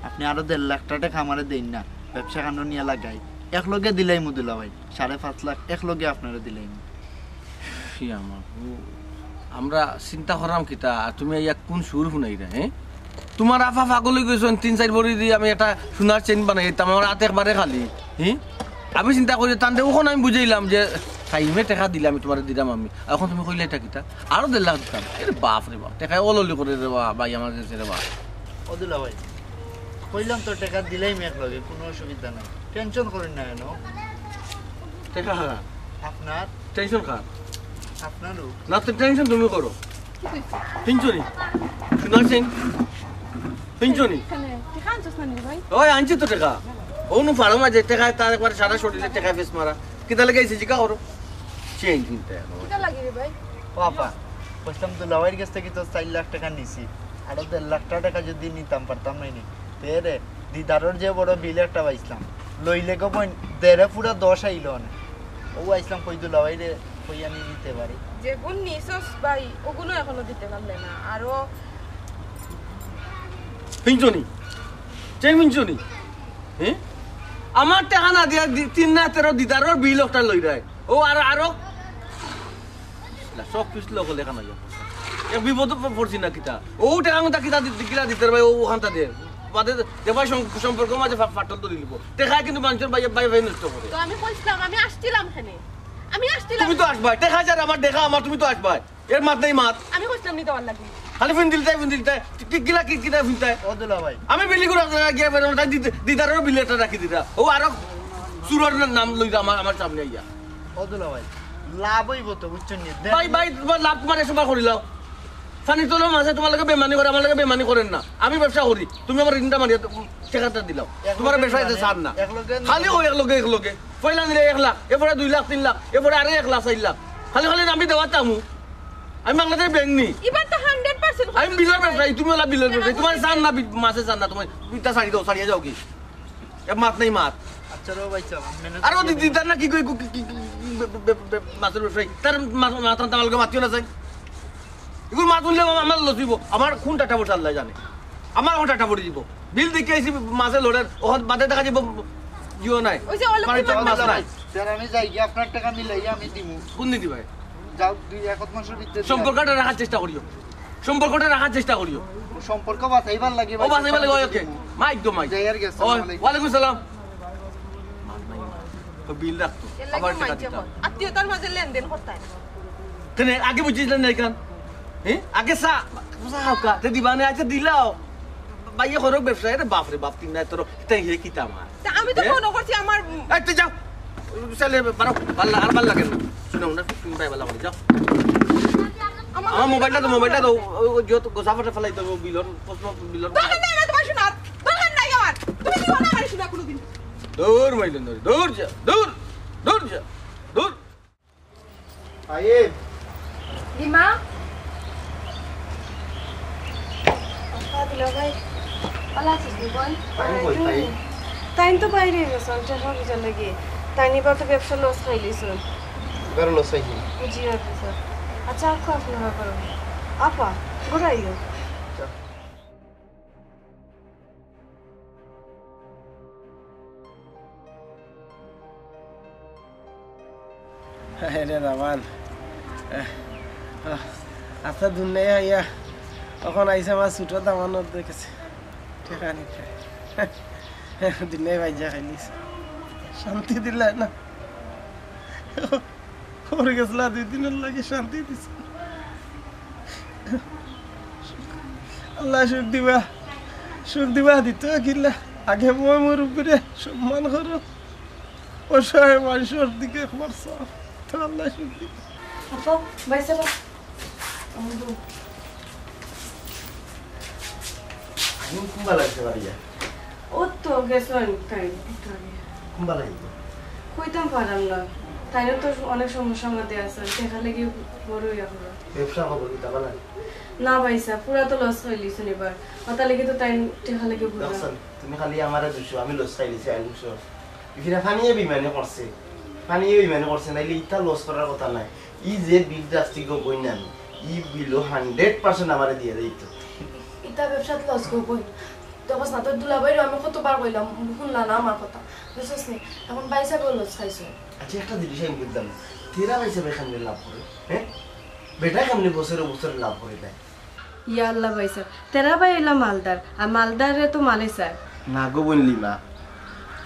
আপনে আরো দেড় লাখ টেকা আমারে দেইন না, ব্যবসা খানো নিয়া লাগাই, একলগে দিলাইমু দুলাভাই, সাড়ে পাঁচ লাখ একলগে আপনারে দিলাইমু। ই আমার, ও, আমরা চিন্তা করলাম কিতা, আর তুমি আইয়া কোন সুর হুনাইরা, হ্যাঁ? তোমার আফা পাগল অই গেছইন, তিন চাইর ভরি দি আমি একটা সোনার চেইন বানাই দিতাম, আমার আত একবারে খালি, হ্যাঁ? আমি চিন্তা করি, তানরে অখন আমি বুঝাইলাম যে, "টাইমে টেকা দিলে আমি তোমারে দিলাম আমি, আর অখন তুমি কইলে ইটা কিতা? আরো দেড় লাখ দিতাম।" এরে বাপ রে বাপ, টেকায় অললি করে রে বাপ, ভাই আমার গেছে রে বাপ। ও দুলাভাই, কইলাম তো টেকা দিলাইমু একলগে, কোনো অসুবিধা নাই, টেনশন করইন না কেনে। টেকা হারা? আপনার। টেনশন কার? আপনারও। না তো টেনশন তুমি করো। কি কইছে? হুনছো নি? সোনার চেইন? হুনছো নি? কেনে? টেকা আনছস না নি ভাই? ওই আনছি তো টেকা। অনো ফাড়ো মাঝে টেকা, তার একবারে সারা শরীরে টেকা ফেস মারা। কিতা লাগাইছে জিকা করো? চেইন কিনতে এনো। কিতা লাগি রে ভাই? ও আপা, কইতাম দুলাভাইর গেছ থাকি তো চাইর লাখ টেকা নিছি। আরো দেড় লাখ টেকা যদি নিতাম পারতাম নায় নি। তে রে, দিদারর যে বড় বিল একটা পাইছলাম, লইলে গো বইন, দেড়ে পুরা দশ আইলো অনে। ও আইছলাম কই দুলাভাইরে কইয়া নি নিতে পারি। যেগুন নিছস ভাই, ওগুনও এখনো দিতে পারলে না। আরো হুনছো নি? চেইন হুনছো নি? হ্যাঁ? আমার টেকা না দিয়া দি-, তিন না তেরো দিদারর বিল একটা লইরায়। ও আর আরো না, সব পিছলে হলে কেন ইয়া? এক বিপদে প-, পড়ছি না কিতা? ও টেকা মতো কিতা দি-, কিতা দিতে রে ভাই, ও ওখানটা দে। বাদে দে ভাই, সম-, সম্পর্ক মাঝে ফা-, ফাটল তো দিব। টেকা কিন্তু মানুষের ভাই, ভাই, ভাই নষ্ট করে। তো আমি কইছিলাম, আমি আসছিলাম এখানে। আমি আসছিলাম। তুমি তো আসবায়। টেকা যার আমার, টেকা আমার, তুমি তো আসবায়। এর মাত নাই মাত। আমি কইছিলাম নি দেওয়ার লাগি। খালি ফোন দিলতায়, ফোন দিলতায়। কি, কিলা, কি, কিতা ফোন দিলতায়? ও দুলা ভাই। আমি বিলি করে আপনারা গিয়া বেরোন, তাই দিতে, দিদারও বিলি একটা রাখি দিতা। ও আরো তোর না-, নাম লইরা আমার, আমার সামনে আইয়া। ও দুলাভাই, লাভ অইবো তো, বুঝছইন নি? ভাই, ভাই, তুমার লাভ তুমার এ সময় করিলাও। পানির তলর মাছে তুমার লগে বেইমানি করে, আমার লগে বেইমানি করেন না। আমি ব্যবসা করি, তুমি আমার ঋণটা মারিয়া তো টেকাটা দিলাও। এক তুমার লগে ব্যবসা দিবা এতে নি? ছাড় না। এক লগে খালি অউ এক লগে, এক লগে। পয়লা নিলে এক লাখ, এরপরে দুই লাখ, তিন লাখ, এরপরে আরো এক লাখ, চাইর লাখ। খালি খালি আমি দেওয়ার চামু। আমি বাংলাদেশ ব্যাংক নি। ইবার তো hundred percent আমি বিলর ব্যবসায়ী, তুমি অলা বিলর ব্যবসায়ী। তুমার ছাড় না, বি-, মাছে ছাড় না, তুমার ইটা ছাড়ি দেও, ছাড়িয়া যাও কি? এ মাত নাই মাত। আচ্ছা রো ভাই সাহেব, আমি ম্যানেজ আরে ও করে দিদি, দেবো। তার না কি কই, কি, কি, কি, বে-, বে-, বে-, মাছের ব্যবসায়ী? তার মাছ, মাছ আনতে আমার লগে মাতিও না চাই। এগুলো মাছ উঠলে আমার লস অইবো। আমার কোন টাটা পয়সা আল্লাহ জানে। আমার কোন টাটা পড়ে দিব। বিল দেখে আইছি মাছে লড়ের, ওখান বাদে দেখা যাবো জিও নাই। ওই যে ওই লোক বাড়িতে মাছ নাই। স্যার, আমি যাই গিয়া আপনার টাকা মিলাইয়া আমি দিমু। কোন দিদি ভাই? যাও, দুই এক মাসের ভিতরে দিয়া সম্পর্কটা রাখার চেষ্টা করিও। সম্পর্কটা রাখার চেষ্টা করিও। সম্পর্ক বাঁচাইবার লাগি ও ভাই, বাঁচাইবার লাগি, ওই ওকে। মাইক দো, মাইক। যাই আর কি, ওই, আসসালামু আলাইকুম। ওয়ালাইকুম সালাম। তো বিল রাখতো, এর লাগি আবার টাকা মাইক দিতাম। যখন আত্মীয়তার মাঝে লেনদেন করতে হয়। কেনে আগে বুঝছিস না এখান? হ্যাঁ? আগে চা, চা খাও কা, তে দিবা না, আচ্ছা দিলাও। ভাইয়ে করো ব্যবসা, এরে বাপ রে বাপ, তিন নাই তোর, তাই হে কিতা আমার? তা আমি তো এ? মনে করছি আমার এই, তুই যাও। চলে, বারো, ভাল্লা-, আর ভাল্লা লাগে না। শুনো না, তুমি ভাই ভাল্লা করে যাও। আমার আমার মোবাইলটা তো, মোবাইলটা তো, ও, ও, যত গোসা ফাটা ফেলাই তো, ও বিলর, প্রশ্ন বিলর। দরকার নাই আমার তোমার শোনার, দরকার নাই আমার। তুমি কি মনে আমার শোনা কোনোদিন? দূর, মাইলেন ধরে, দূর যা, দূর, দূর যা, দূর। আইব। দিমা। আপা, দুলাভাই, ভালা আছস নি বল? তাইন কই, তাইন? তাইন তো বাইরে গেছইন, টেকা পয়সা লাগি। তাইন এবার তো ব্যবসা লস খাইলিছইন। এবার লস খাইছি? জি, অফিসার। আচ্ছা, আপা, আপনারা করো। আপা, ঘুরাইও। আচ্ছা। আরে দামান, আহ, আহ, আচ্ছা, দুনিয়ায় আইয়া অখন আইছে আমার ছোট দামানর দেখেছে টেকা নিতে। দুনিয়ায় বাইজা খাইলিস, শান্তি দিলা না। ওর গেছলা দুই দিনর লাগি শান্তি দিছে। আল্লাহ সুখ দিবা, সুখ দিবা দিত কিলা। আগে মই মুরব্বিরে সম্মান করো, অসহায় মানুষর দিকে একবার চাও, তো আল্লাহ সুখ দিবা। আপা, বাইসা বা। আগুন কুম্বা লাগছে বাড়িয়া। ও তো গেছইন তাইন একটু আগে। কুম্বা লাগছে? কইতাম পারাম না। তাইনও তো অনেক সমস্যার মধ্যে আছইন। টেকা লাগি বড় ইয়া করো। ব্যবসা খবর কিতা বালা? না ভাইসাব, পুরা তো লস খাইলিছইন এবার। অতার লাগি তো তাইন টেকা লাগি ঘুরা। দেখছইন, তুমি খালি আমারে দুষো, আমি লস খাইলিছি, আইন দুষো। ইফিরা পানিয়ে বেইমানি করছে। পানিয়ে বেইমানি করছে, নাইলে ইতা লস করার কথা নায়। ই যে বিল রাখছি গো বইন আমি, ই বিলও hundred percent আমারে দিয়া যাইতো। ইতা ব্যবসাত লস গো বইন। দেখছ না, তোর দুলাভাইরে আমি কতবার কইলাম, হুনলা না আমার কথা। বুঝছস নি? অখন বাইসাবও লস খাইছে। আচ্ছা, একটা জিনিস আমি বুঝলাম না। তেরা বাইসাবে কেমনে লাভ করে? হ্যাঁ? বেটা কেমনে বছরে বছরে লাভ করে দেয়? ইয়া আল্লাহ ভাইসাব, তেরা ভাই অইলা মালদার, আর মালদারে তো মালে চায়। না গো বইন লিমা,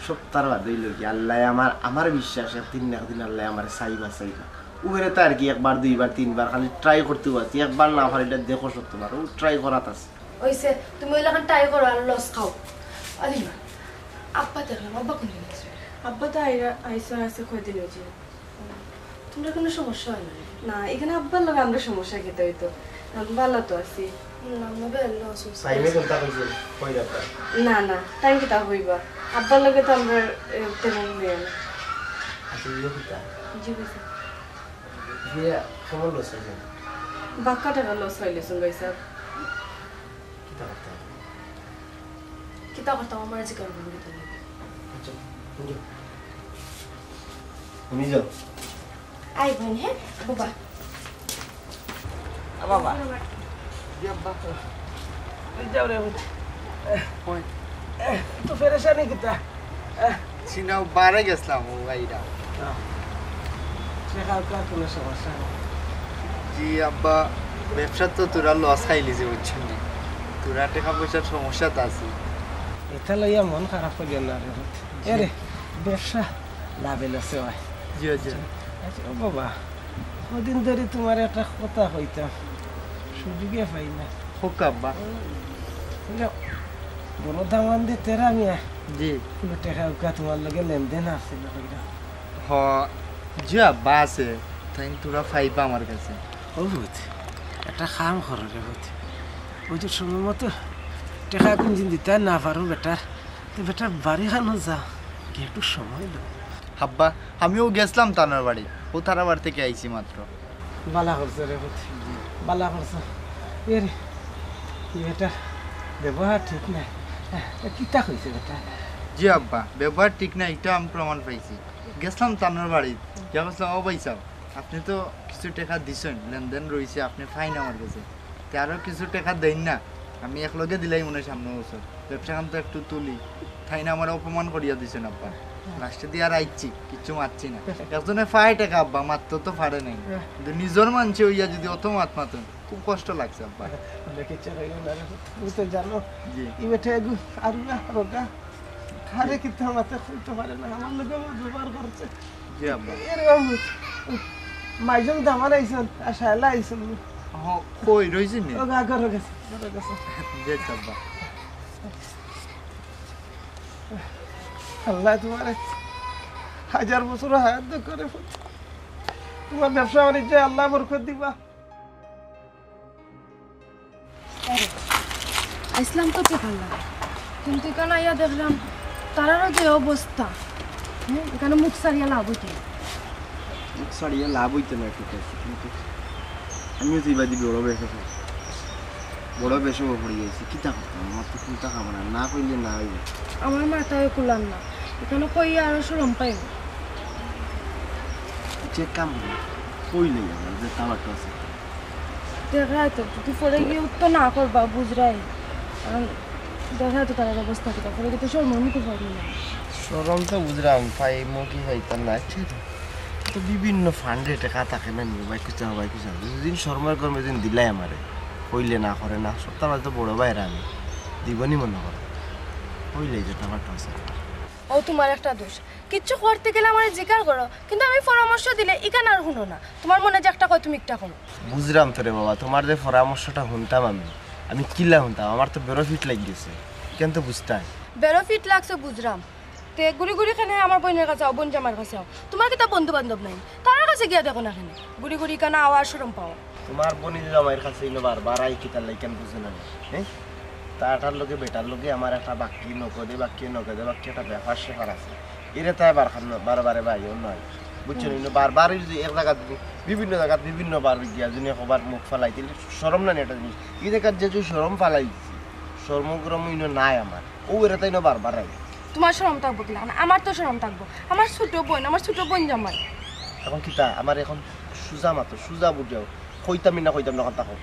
সপ্তাহর বাদে অইলো কি, আল্লায় আমার, আমার বিশ্বাস একদিন না একদিন আল্লায় আমারে চাইবা, চাইবা। উবেরে তো আর কি একবার, দুইবার, তিনবার খালি ট্রাই করতে পারছি, একবার না পারি, ইটা দেখো সত্য বার, ও ট্রাই করাত আছে। অইছে, তুমি অইলাখান ট্রাই করো আর লস খাও। আলিমা, আব্বা দেখলাম, আব্বা কোন দিন আছে? আব্বা তো আইরা, আইসা আছে কয়দিন অইছে। তোমরা কোনো সমস্যা হয় না? না, এখানে আব্বার লগে আমরা সমস্যা কিতা অইতো? আমরা ভালা তো আছি। না, আমরা বেলা অসুস্থ। টাইমে কোনটা কইছে? কই ব্যাপার? না, না, টাইম কিতা হইবা? আব্বার লগে তো আমরা, এ, তেমন হইয়া না। আচ্ছা, ইয়ে কিতা? জি, ভাইসাব। ইয়ে, কেমন লস হইছে? বাক্কা টেকা লস হইলেছইন, ভাইসাব। কিতা করতে হবে? কিতা করতাম, আমার জিকার করবো কিতা লাগে? আচ্ছা, তুমি যাও। তুমি যাও। আই বইন, হ্যাঁ? বাবা। আ, বাবা। জি, আব্বা। ওই যাও রে, ওই। ওই। তো পেরেশানি কিতা? সিনাও বারে গেছিলাম, ও ভাইরা। হ্যাঁ। সে কালকে আর কোনো সমস্যা নেই। জি, আব্বা, ব্যবসাত তো তোরা লস খাইলিছে, বুঝছইন নি? তোরা টেকা পয়সার সমস্যাত আছি। ইতা লইয়া মন খারাপ করিও না রে। জি। এরে, ব্যবসা লাভে লসে হয়। জি, জি। আচ্ছা, ও বাবা, কদিন ধরি তুমারে একটা কথা কইতাম, সুযোগে পাই না। কউক্কা আব্বা। বুঝলে, বড় দামান দি তেরা মিয়া, জি। কোনো টেকা উকা তোমার লগে লেনদেন আছে না কইরা? হ, জি আব্বা আছে, তাইন তোরা পাইবা আমার কাছে। ও পুত, একটা কাম করো রে পুত, ওই যে সময় মতো টেকা কুনদিন দিতে না পারো বেটার, তো বেটার বাড়ি খানো যা, গিয়া একটু সময় দাও। আব্বা, আমিও গেছলাম তানর বাড়ি, ও তারা বাড়ি থেকে আইছি মাত্র। বালা করছো রে পুত, বালা করছো। এ রে, ই বেটার ব্যবহার ঠিক নাই। এ, কিতা কইছে বেটা? জি আব্বা, ব্যবহার ঠিক নাই, এটা আমি প্রমাণ পাইছি। গেছলাম তানর বাড়ি, গিয়া কইছলাম, "ও ভাই সাহেব, আপনি তো কিছু টেকা দিছেন, লেনদেন রইছে, আপনি ফাইন আমার কাছে, তে আরো কিছু টেকা দেইন না, আমি এক লগে দিলাই মনে হয় সামনে বছর, ব্যবসা খান তো একটু তুলি।" তাইন আমারে অপমান করিয়া দিছেন আব্বা। লাস্টে দিয়া আর আইছি, কিচ্ছু মাতছি না। একজনে পায় টেকা আব্বা, মাততে তো পারে নাই, কিন্তু নিজর মানষে অইয়া যদি অত মাত মাতইন, খুব কষ্ট লাগছে আব্বা। বলে কিচ্ছু কইও না রে, তুমি তো জানো, জি। ই বেটা এগু আরুগা, রোগা, কারে কিতা মাতে কইতে পারে না, আমার লগে আমার ব্যবহার করছে। জি আব্বা। এ রে বাবু, মাইজং দামান আইছন, আর শায়লা আইছন। হ, কই রইছন নি? ও গা, ঘরো গেছে, ঘরো গেছে। জি আব্বা। আল্লাহ তোমারে হাজার বছর হায়াত দান করে। তোমার ব্যবসা বাণিজ্যে আল্লাহ বরকত দিবা। আইসলাম তো টেকার লাগি, কিন্তু এখানে আইয়া দেখলাম তারারও যে অবস্থা, হ্যাঁ, এখানে মুখ সারিয়া লাভ হইতে না। মুখ সারিয়া লাভ হইতে না, ঠিক আছে, কিন্তু আমিও তো এবার দিবি বড় ব্যবসা, বড় ব্যবসা পড়ে গেছি, কিতা করতাম? আমার তো চিন্তা খাবো না, না কইলে না হইবে। আমার মাথায় কুলার না, এখানে কই আরো শরম পাইব। যে কাম করি, কইলেই আমার যে তামাকটা আছে। দেখা তো, তুই পরে গিয়ে উত্তর না করবা, বুঝরাই। কারণ দেখা তো তার অবস্থা কিতা, পরে কিন্তু শরমর মুখে পড়বি না। শরম তো বুঝলাম, পাই মুখে পাইতাম না, ঠিক আছে। তো বিভিন্ন ফান্ডে টেকা থাকে না নি, ভাই কুচা, ভাই কুচা। দুদিন শরমের গরমে দিন দিলাই আমারে, কইলে না করে না, সপ্তাহ মাঝে তো বড় ভাইরা আমি, দিবনি মনে করো, কইলে যে তামাকটা আছে। ও তোমার একটা দোষ, কিচ্ছু করতে গেলে আমারে জিকার করো, কিন্তু আমি পরামর্শ দিলে ইখান আর হুনো না। তোমার মনে যে একটা কয় তুমি একটা করো। বুঝলাম তো রে বাবা, তোমার যে পরামর্শটা হুনতাম আমি, আমি কিলা হুনতাম, আমার তো বেরো ফিট লাগি গেছে, কেন তো বুঝতাম। বেরো ফিট লাগছে বুঝলাম, তে গুড়ি গুড়ি কেনে আমার বইনের কাছে আও, বইন জামাইর কাছে আও, তোমার কিতা বন্ধু বান্ধব নাই? তার কাছে গিয়া দেখো না কেনে, গুড়ি গুড়ি কেনে আওয়া শরম পাও। তোমার বইন জামাইর কাছে ইনো বারবার আই কিতার লাগি কেন বুঝো না? হ্যাঁ, তাটার লগে বেটার লগে আমার একটা বাক্কি নগদে বাক্কি নগদে বাক্কি একটা ব্যাপার স্যাপার আছে। এরে তাই বার খান বারে বারে ভাইও নয়, বুঝছো নি? ইনো বারবার এই যে এক জায়গা থেকে বিভিন্ন জায়গা বিভিন্ন বার গিয়া যদি একবার মুখ ফালাই দিলে শরম না নি একটা জিনিস। এই জায়গার যে যে শরম ফালাই দিছি, শরম গরম ইনো নাই আমার। ও এরে তাই না বারবার আই। তোমার শরম থাকবো কিলা? না, আমার তো শরম থাকবো। আমার ছোট বইন, আমার ছোট বইন জামাই। এখন কিতা? আমার এখন সুজা মাতো, সুজা বুঝাও। কইতাম না, কইতাম না, কথা কও।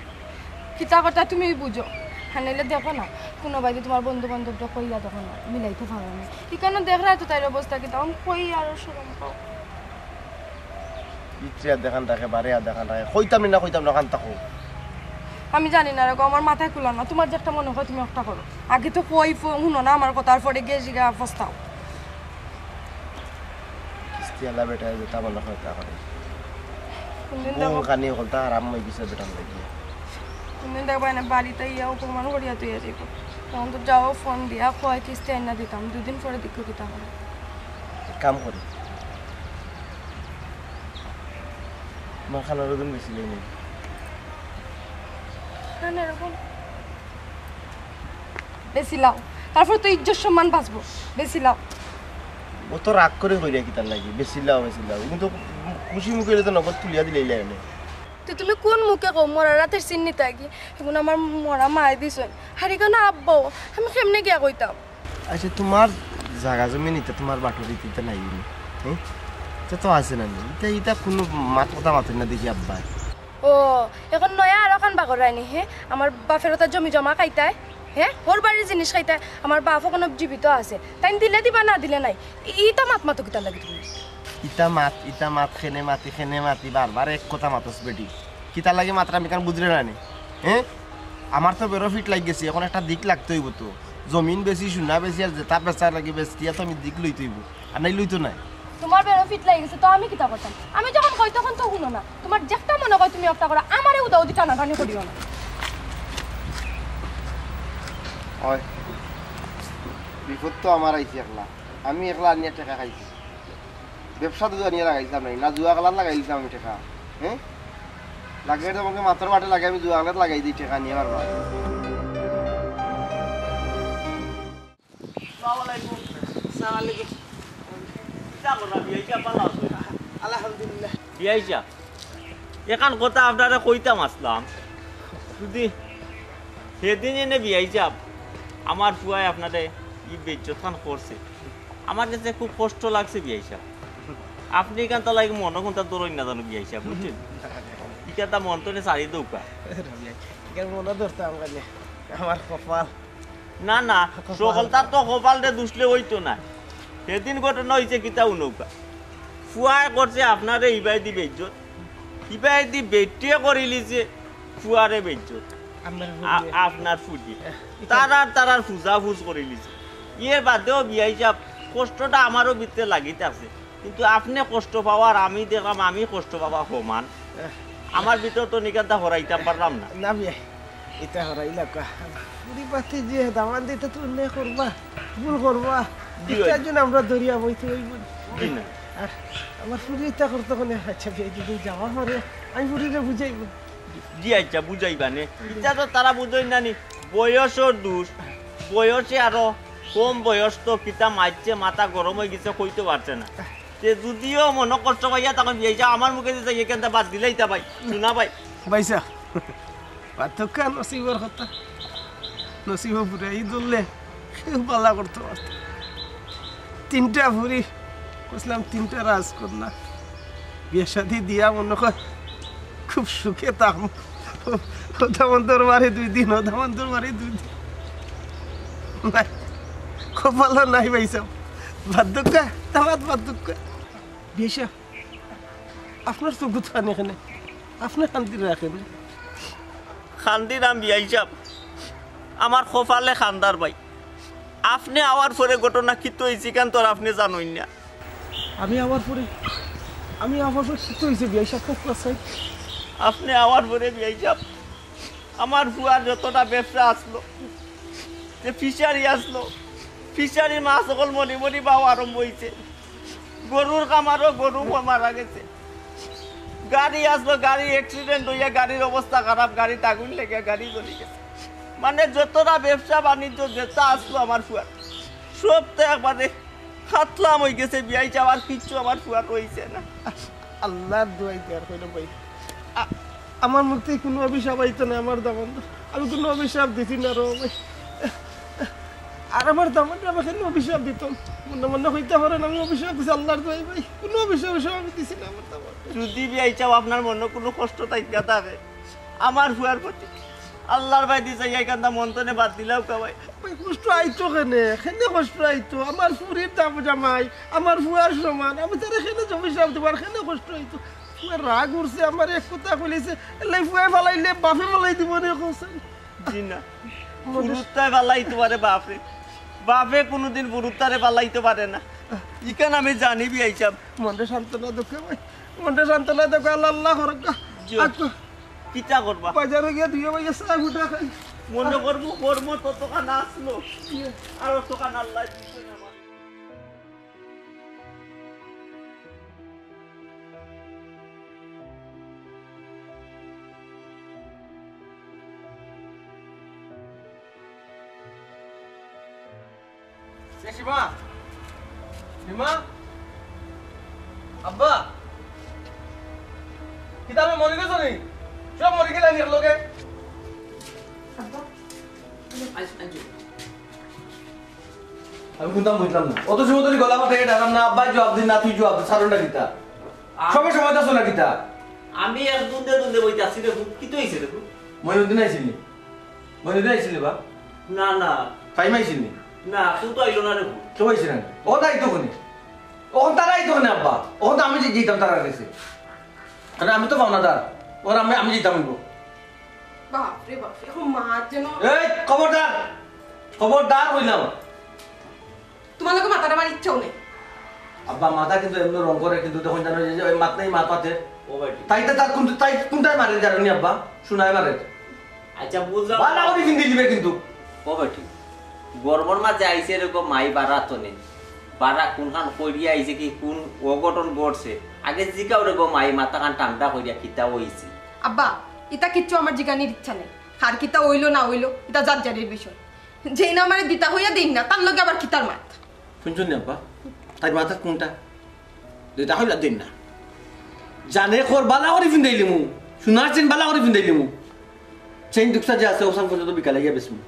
কিতা কথা তুমি বুঝো। হ্যাঁ, নাইলে দেখো না, কোনো বাইরে তোমার বন্ধু বান্ধবরা কইয়া দেখো না, মিলাইতে পারো না। এখানে দেখরায় তো তাইর অবস্থা কিতা, আমি কই আরো শরম পাও। ইত্রিয়া দেখান রাখে, বারে আর দেখান রাখে। কইতাম না, কইতাম না, কান্তা কও। আমি জানি না রে গো, আমার মাথায় কুলার না। তোমার যে একটা মনে হয় তুমি একটা করো। আগে তো কই ফো-, হুনো না আমার কথা, আর পরে গিয়া জিগা পস্তাও। কিস্তি আলা বেটা যে তা মনে হয় তা করে। কোনদিন বউ দেখো, কানি হকলতা আরাম হই গেছে বেটার লাগি। কোনদিন দেখবা এনে বাড়িতে ইয়া অপমান করিয়া তুই যাইব। তখন তো যাও ফোন দিয়া কয় কিস্তি আইনা দিতাম, দুদিন পরে দেখো কিতা করে। এক কাম করি, আমার খানার ওজন বেশি নেই নেই। খানার ওজন? বেশি লাও, তারপর তো ইজ্জত সম্মান বাঁচবো। বেশি লাও। ও তো রাগ করে কইরা কিতার লাগি, বেশি লাও, বেশি লাও। কিন্তু খুশি মুখে হইলে তো নগদ তুলিয়া দিলেই লাগে না। তো তুমি কোন মুখে কও, মরা রাতের চিন্নি থাকি? এখন আমার মরা মায় দিছইন, হারি কেন আব্বাও, আমি কেমনে গিয়া কইতাম? আচ্ছা, তোমার জাগা জমি নিতে তোমার বাটুরি দিতে নাই নি? হ্যাঁ? এটা তো আছে না নি? এটা, এটা কোনো মাত কথা মাতেন না দেখি আব্বায়। ও, এখন নয়া আরো খান বাগড়ায়নি, হ্যাঁ? আমার বাপের ওটা জমি জমা খাইতায়, হ্যাঁ? ওর বাড়ির জিনিস খাইতায়, আমার বাপও কোনো জীবিত আছে। তাই দিলে দিবা, না দিলে নাই। ই-, ইতা মাত মাতো কিতার লাগি তুমি? ইতা মাত, ইতা মাত, খেনে মাতি, খেনে মাতি, বারবার এক কথা মাতস বেটি। কিতার লাগি মাতরা আমি কারণ বুঝলে না নি? হ্যাঁ? আমার তো বেরো ফিট লাগি গেছে, এখন একটা দিক লাগতে হইব তো। জমিন বেশি, সোনা বেশি, আর যেটা বেচার লাগি বেচতিয়া তো আমি দিক লইতে হইব, আর নাই লইতো নাই। তোমার বেরো ফিট লাগি গেছে, তো আমি কিতা করতাম? আমি যখন কই তখন তো শুনো না। তোমার যেটা মনে হয় তুমি একটা করো, আমারে উদাউদি টানাটানি করিও না। হয়। বিপদ তো আমার আইছে একলা, আমি একলা আনিয়া টেকা খাইছি। ব্যবসা তো আনিয়া লাগাইছিলাম নাই, না জুয়া খেলাত লাগাইছিলাম আমি টেকা। হ্যাঁ, লাগে তো আমাকে মাথার বাটে লাগে, আমি জুয়া খেলাত লাগাই দিই টেকা নিয়ে বারবার। আসসালামু আলাইকুম। আসসালামু আলাইকুম। কিতা কররা বিয়াই সাব, ভালা আছইন? আলহামদুলিল্লাহ। বিয়াই সাব, এখান কথা আপনারে কইতাম আসলাম। যদি সেদিন এনে বিয়াই সাব, আমার ফুয়ায় আপনারে ই বেইজ্জত খান করছে, আমার গেছে খুব কষ্ট লাগছে বিয়াই সাব। আপনে এখান তো লাগে মনো কুনতা ধরইন না জানো বিয়াই সাব, বুঝছইন? ইখানতা মন তনে ছাড়ি দেউক্কা। এখান মনো ধরতাম কেনে? আমার কপাল। না, না, সকলতার তো কপালরে দুষলে অইতো না। সেদিন ঘটনা অইছে কিতা হুনউক্কা। ফুয়ায় করছে আপনারে ইবায়দি বেইজ্জত, ইবায়দি বেটিয়ে করিলিছে ফুয়ারে বেইজ্জত। আপনার ফুড়িয়ে। আ-, আপনার ফুড়িয়ে। তারার, তারার ফুজাফুজ করিলিছে। এর বাদেও বিয়াই সাব, কষ্টটা আমারও ভিতরে লাগিত আছে। কিন্তু আপনে কষ্ট পাওয়ার আমি দেখলাম, আমি কষ্ট পাওয়া সমান। আমার ভিতরে তো নিকান্তা হরাইতাম পারলাম না। না বিয়াই, ইতা হরাইলাউক্কা। ফুড়ি পাতি যে দামান দিতে তো অন্যায় করবা, ভুল করবা। জি ভাই। ইটার জন্য আমরা দরিয়া বইতে অইব। জি না। আর আমার ফুড়ি ইতা করতে কোনে? আচ্ছা বিয়াই, যদি যাওয়া পরে আমি ফুড়িরে বুঝাইব। জি আচ্ছা, বুঝাইবা নে। ইতা তো তারা বুঝইন না নি। বয়সর দোষ, বয়সে আরো কম বয়স তো কিতা মারছে, মাথা গরম অই গেছে, কইতে পারছে না। তে যদিও মনো কষ্ট পাইয়া তখন বিয়াই সাব আমার মুখে দিছে, এখানতা বাদ দিলাইতা ভাই, শোনা ভাই। ভাই সাব, পার্থক্য নসিবর কথা। নসিব পুরাই ধরলে কেউ ভালা করতে পারত। তিনটা ফুড়ি, কইছিলাম তিনটা রাজকন্যা। বিয়া শাদি দিয়া মনো কর খুব সুখে থাকমু। ও দামান্দর বাড়ি দুই দিন, ও দামান্দর বাড়ি দুই দিন। না, কপালো নাই ভাই সাব। বাদ দেউক্কা, দামান্দ বাদ দেউক্কা। বিয়াই সাব, আপনার চকুত পানি কেনে? আপনে কান্দিরা কেনে? কান্দিরাম বিয়াই সাব, আমার কপালে কান্দার ভাই। আপনে আওয়ার পরে ঘটনা কিতা অইছে ইখান তো আর আপনে জানইন না। আমি আওয়ার পরে, আমি আওয়ার পরে কিতা অইছে বিয়াই সাব, কউক্কা চাই। আপনে আওয়ার পরে বিয়াই সাব, আমার ফুয়ার যতটা ব্যবসা আছলো, যে ফিশারি আছলো, ফিশারির মাছ অকল মরি মরি বাও আরম্ভ অইছে। গরুর খামারো গরু মারা গেছে। গাড়ি আছলো, গাড়ি accident অইয়া গাড়ির অবস্থা খারাপ, গাড়িত আগুন লাগিয়া গাড়ি জ্বলি গেছে। মানে যতটা ব্যবসা বাণিজ্য যেতা আছলো আমার ফুয়ার, সব তো একবারে খাতলাম অই গেছে বিয়াই সাব, আর কিচ্ছু আমার ফুয়ার রইছে না। আল্লার দোয়াই দেয়ার কইলাম ভাই, আ-, আমার মুখ থাকি কুনু অভিশাপ আইতো না আমার দামান্দর। আমি কুনু অভিশাপ দিছি না রে ভাই। আর আমার দামান্দরে আমি কেনে অভিশাপ দিতাম? মনে মনে কইতা পারেন আমি অভিশাপ দিছি আল্লার দোয়াই ভাই। কুনু অভিশাপ, অভিশাপ আমি দিছি না আমার দামান্দরে। যদি বিয়াই সাব আপনার মনো কুনু কষ্ট থাকিয়া থাকে, আমার ফুয়ার প্রতি আল্লার বায়দি চাইয়া ইখানতা মন তনে বাদ দিলাউক্কা ভাই। ভাই, কষ্ট আইতো কেনে? কেনে কষ্ট আইতো? আমার ফুড়ির দাম জামাই, আমার ফুয়ার সমান। আমি তারে কেনে অভিশাপ দিমু? আর কেনে কষ্ট আইতো? ফুয়ার রাগ উঠছে, আমার এক কথা কইলিছে, এলাই ফুয়ায় ফালাইলে বাপে ফালাই দিবো নে কইছে। জি না। ফুরুত্তায় ফালাইতো পারে বাপে। বাপে কুনুদিন ফুরুত্তারে ফালাইতো পারে না। ইখান আমি জানি বিয়াই সাব। মনরে সান্ত্বনা দেউক্কা ভাই। মনরে সান্ত্বনা দেউক্কা, আল্লাহ, আল্লাহ করউক্কা। জি। আচ্ছা। কিতা করবা? বাজারো গিয়া দুইও ভাইয়ে চা ফুটা খাই। মনো করমু, করমু ততখান আছলো। জি। আর অতখান আল্লায় দিছে না আমার। এ সীমা, সীমা, আব্বা, কিতা আপনে মরি গেছো নি? সব মরি গেলা নি একলগে? আব্বা। আইস, আইস। আমি কুন্তা বুঝলাম না। অত সময় ধরি গলা ফাটাইয়া ডাকলাম না, আব্বায় জুয়াব দিন না, তুই জুয়াব দে, সারণটা কিতা? আ- সবে সময় দাস না কিতা? আমি এক দুন্দে দুন্দে বইতাছি রে, কিতা অইছে রে? মইনুদ্দিন আইছিল নি? মইনুদ্দিন আইছিল নি বা? না, না। ফাহিম আইছিল নি? না, কেউ তো আইলো না রে। কেউ আইছে না? ও নাই তো কোনে? অখন তারা আইতো কোনে আব্বা? অখন তো আমি যে-, যাইতাম তারার গেছে। কারণ আমি তো পাওনাদার। অখন আমি, আমি যাইতাম অইবো। বাপরে বাপ, এখন মা যেন এই, খবরদার! খবরদার কইলাম। তোমার লগে মাতাটা আমার ইচ্ছাও নেই। আব্বা, মাথা কিন্তু এমনে রং করে, কিন্তু তখন জানো যে, যে ওই মাত নেই, মাত পাতে। ও বেটি। তাই তো তার কোন, তাই কোনটায় মারে জানো নি আব্বা? শোনায় মারে। আচ্ছা, বুঝলাম। বালা করে ফিন্দি দিবে কিন্তু। ও বেটি। গরমর মাঝে আইছে রে গো মাই বারা তনে। বারা কুনখান করিয়া আইছে, কি কুন অঘটন ঘটছে? আগে জিকাও রে গো মাই, মাথাখান ঠান্ডা করিয়া কিতা অইছে? আব্বা, ইতা কিচ্ছু আমার জিগানির ইচ্ছা নাই। কার কিতা অইলো না অইলো, ইতা যার যারের বিষয়। যেইন আমারে দিতা কইয়া দেইন না, তার লগে আবার কিতার মাত? হুনছইন নি আব্বা? তাইর মাত কুনটা? দিতা কইলা দেইন না। জানে কর বালা করি ফিন্দাইলিমু, সোনার চেইন বালা করি ফিন্দাইলিমু। চেইন দুকটা যে আছে, অবসান পর্যন্ত বিকালে গিয়া বেচমু।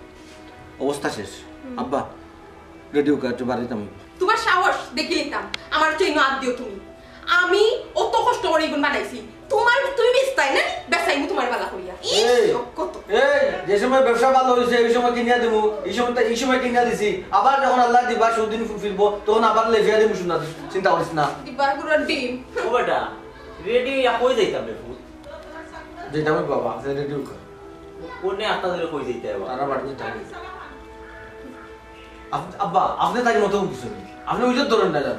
অবস্থা শেষ। আব্বা, রেডি অউক্কা, একটু বাড়িত যাইতাম। তুমার সাহস দেখিলিতাম, আমার চেইনো আত দিও তুমি। আমি অত কষ্ট করি ইগুন বানাইছি, তুমার, তুমি বেচতায় না? বেচাইমু তুমার বালা করিয়া। ইস, এই, কত। এই, যে সময় ব্যবসা ভালা অইছে, এই সময় কিনিয়া দিমু, এই সময় তো, এই সময় কিনিয়া দিছি। আবার যখন আল্লায় দিবা সুদিন ফিরবো, তখন আবার লেফিয়া দিমু সোনা, চিন্তা করিস না। দিবা গুড়ার ডিম। ও বেটা, রেডি অইয়া কই যাইতাম রে পুত? যাইতাম বাবা, আপনে রেডি অউক্কা। কোনে আত্তা ধরে কই যাইতে হবে? তারা বাড়ি যাইতে হবে। আপ-, আব্বা, আপনে তাইর মতো কিছু নেই। আপনে ওই যে ধরেন না যান।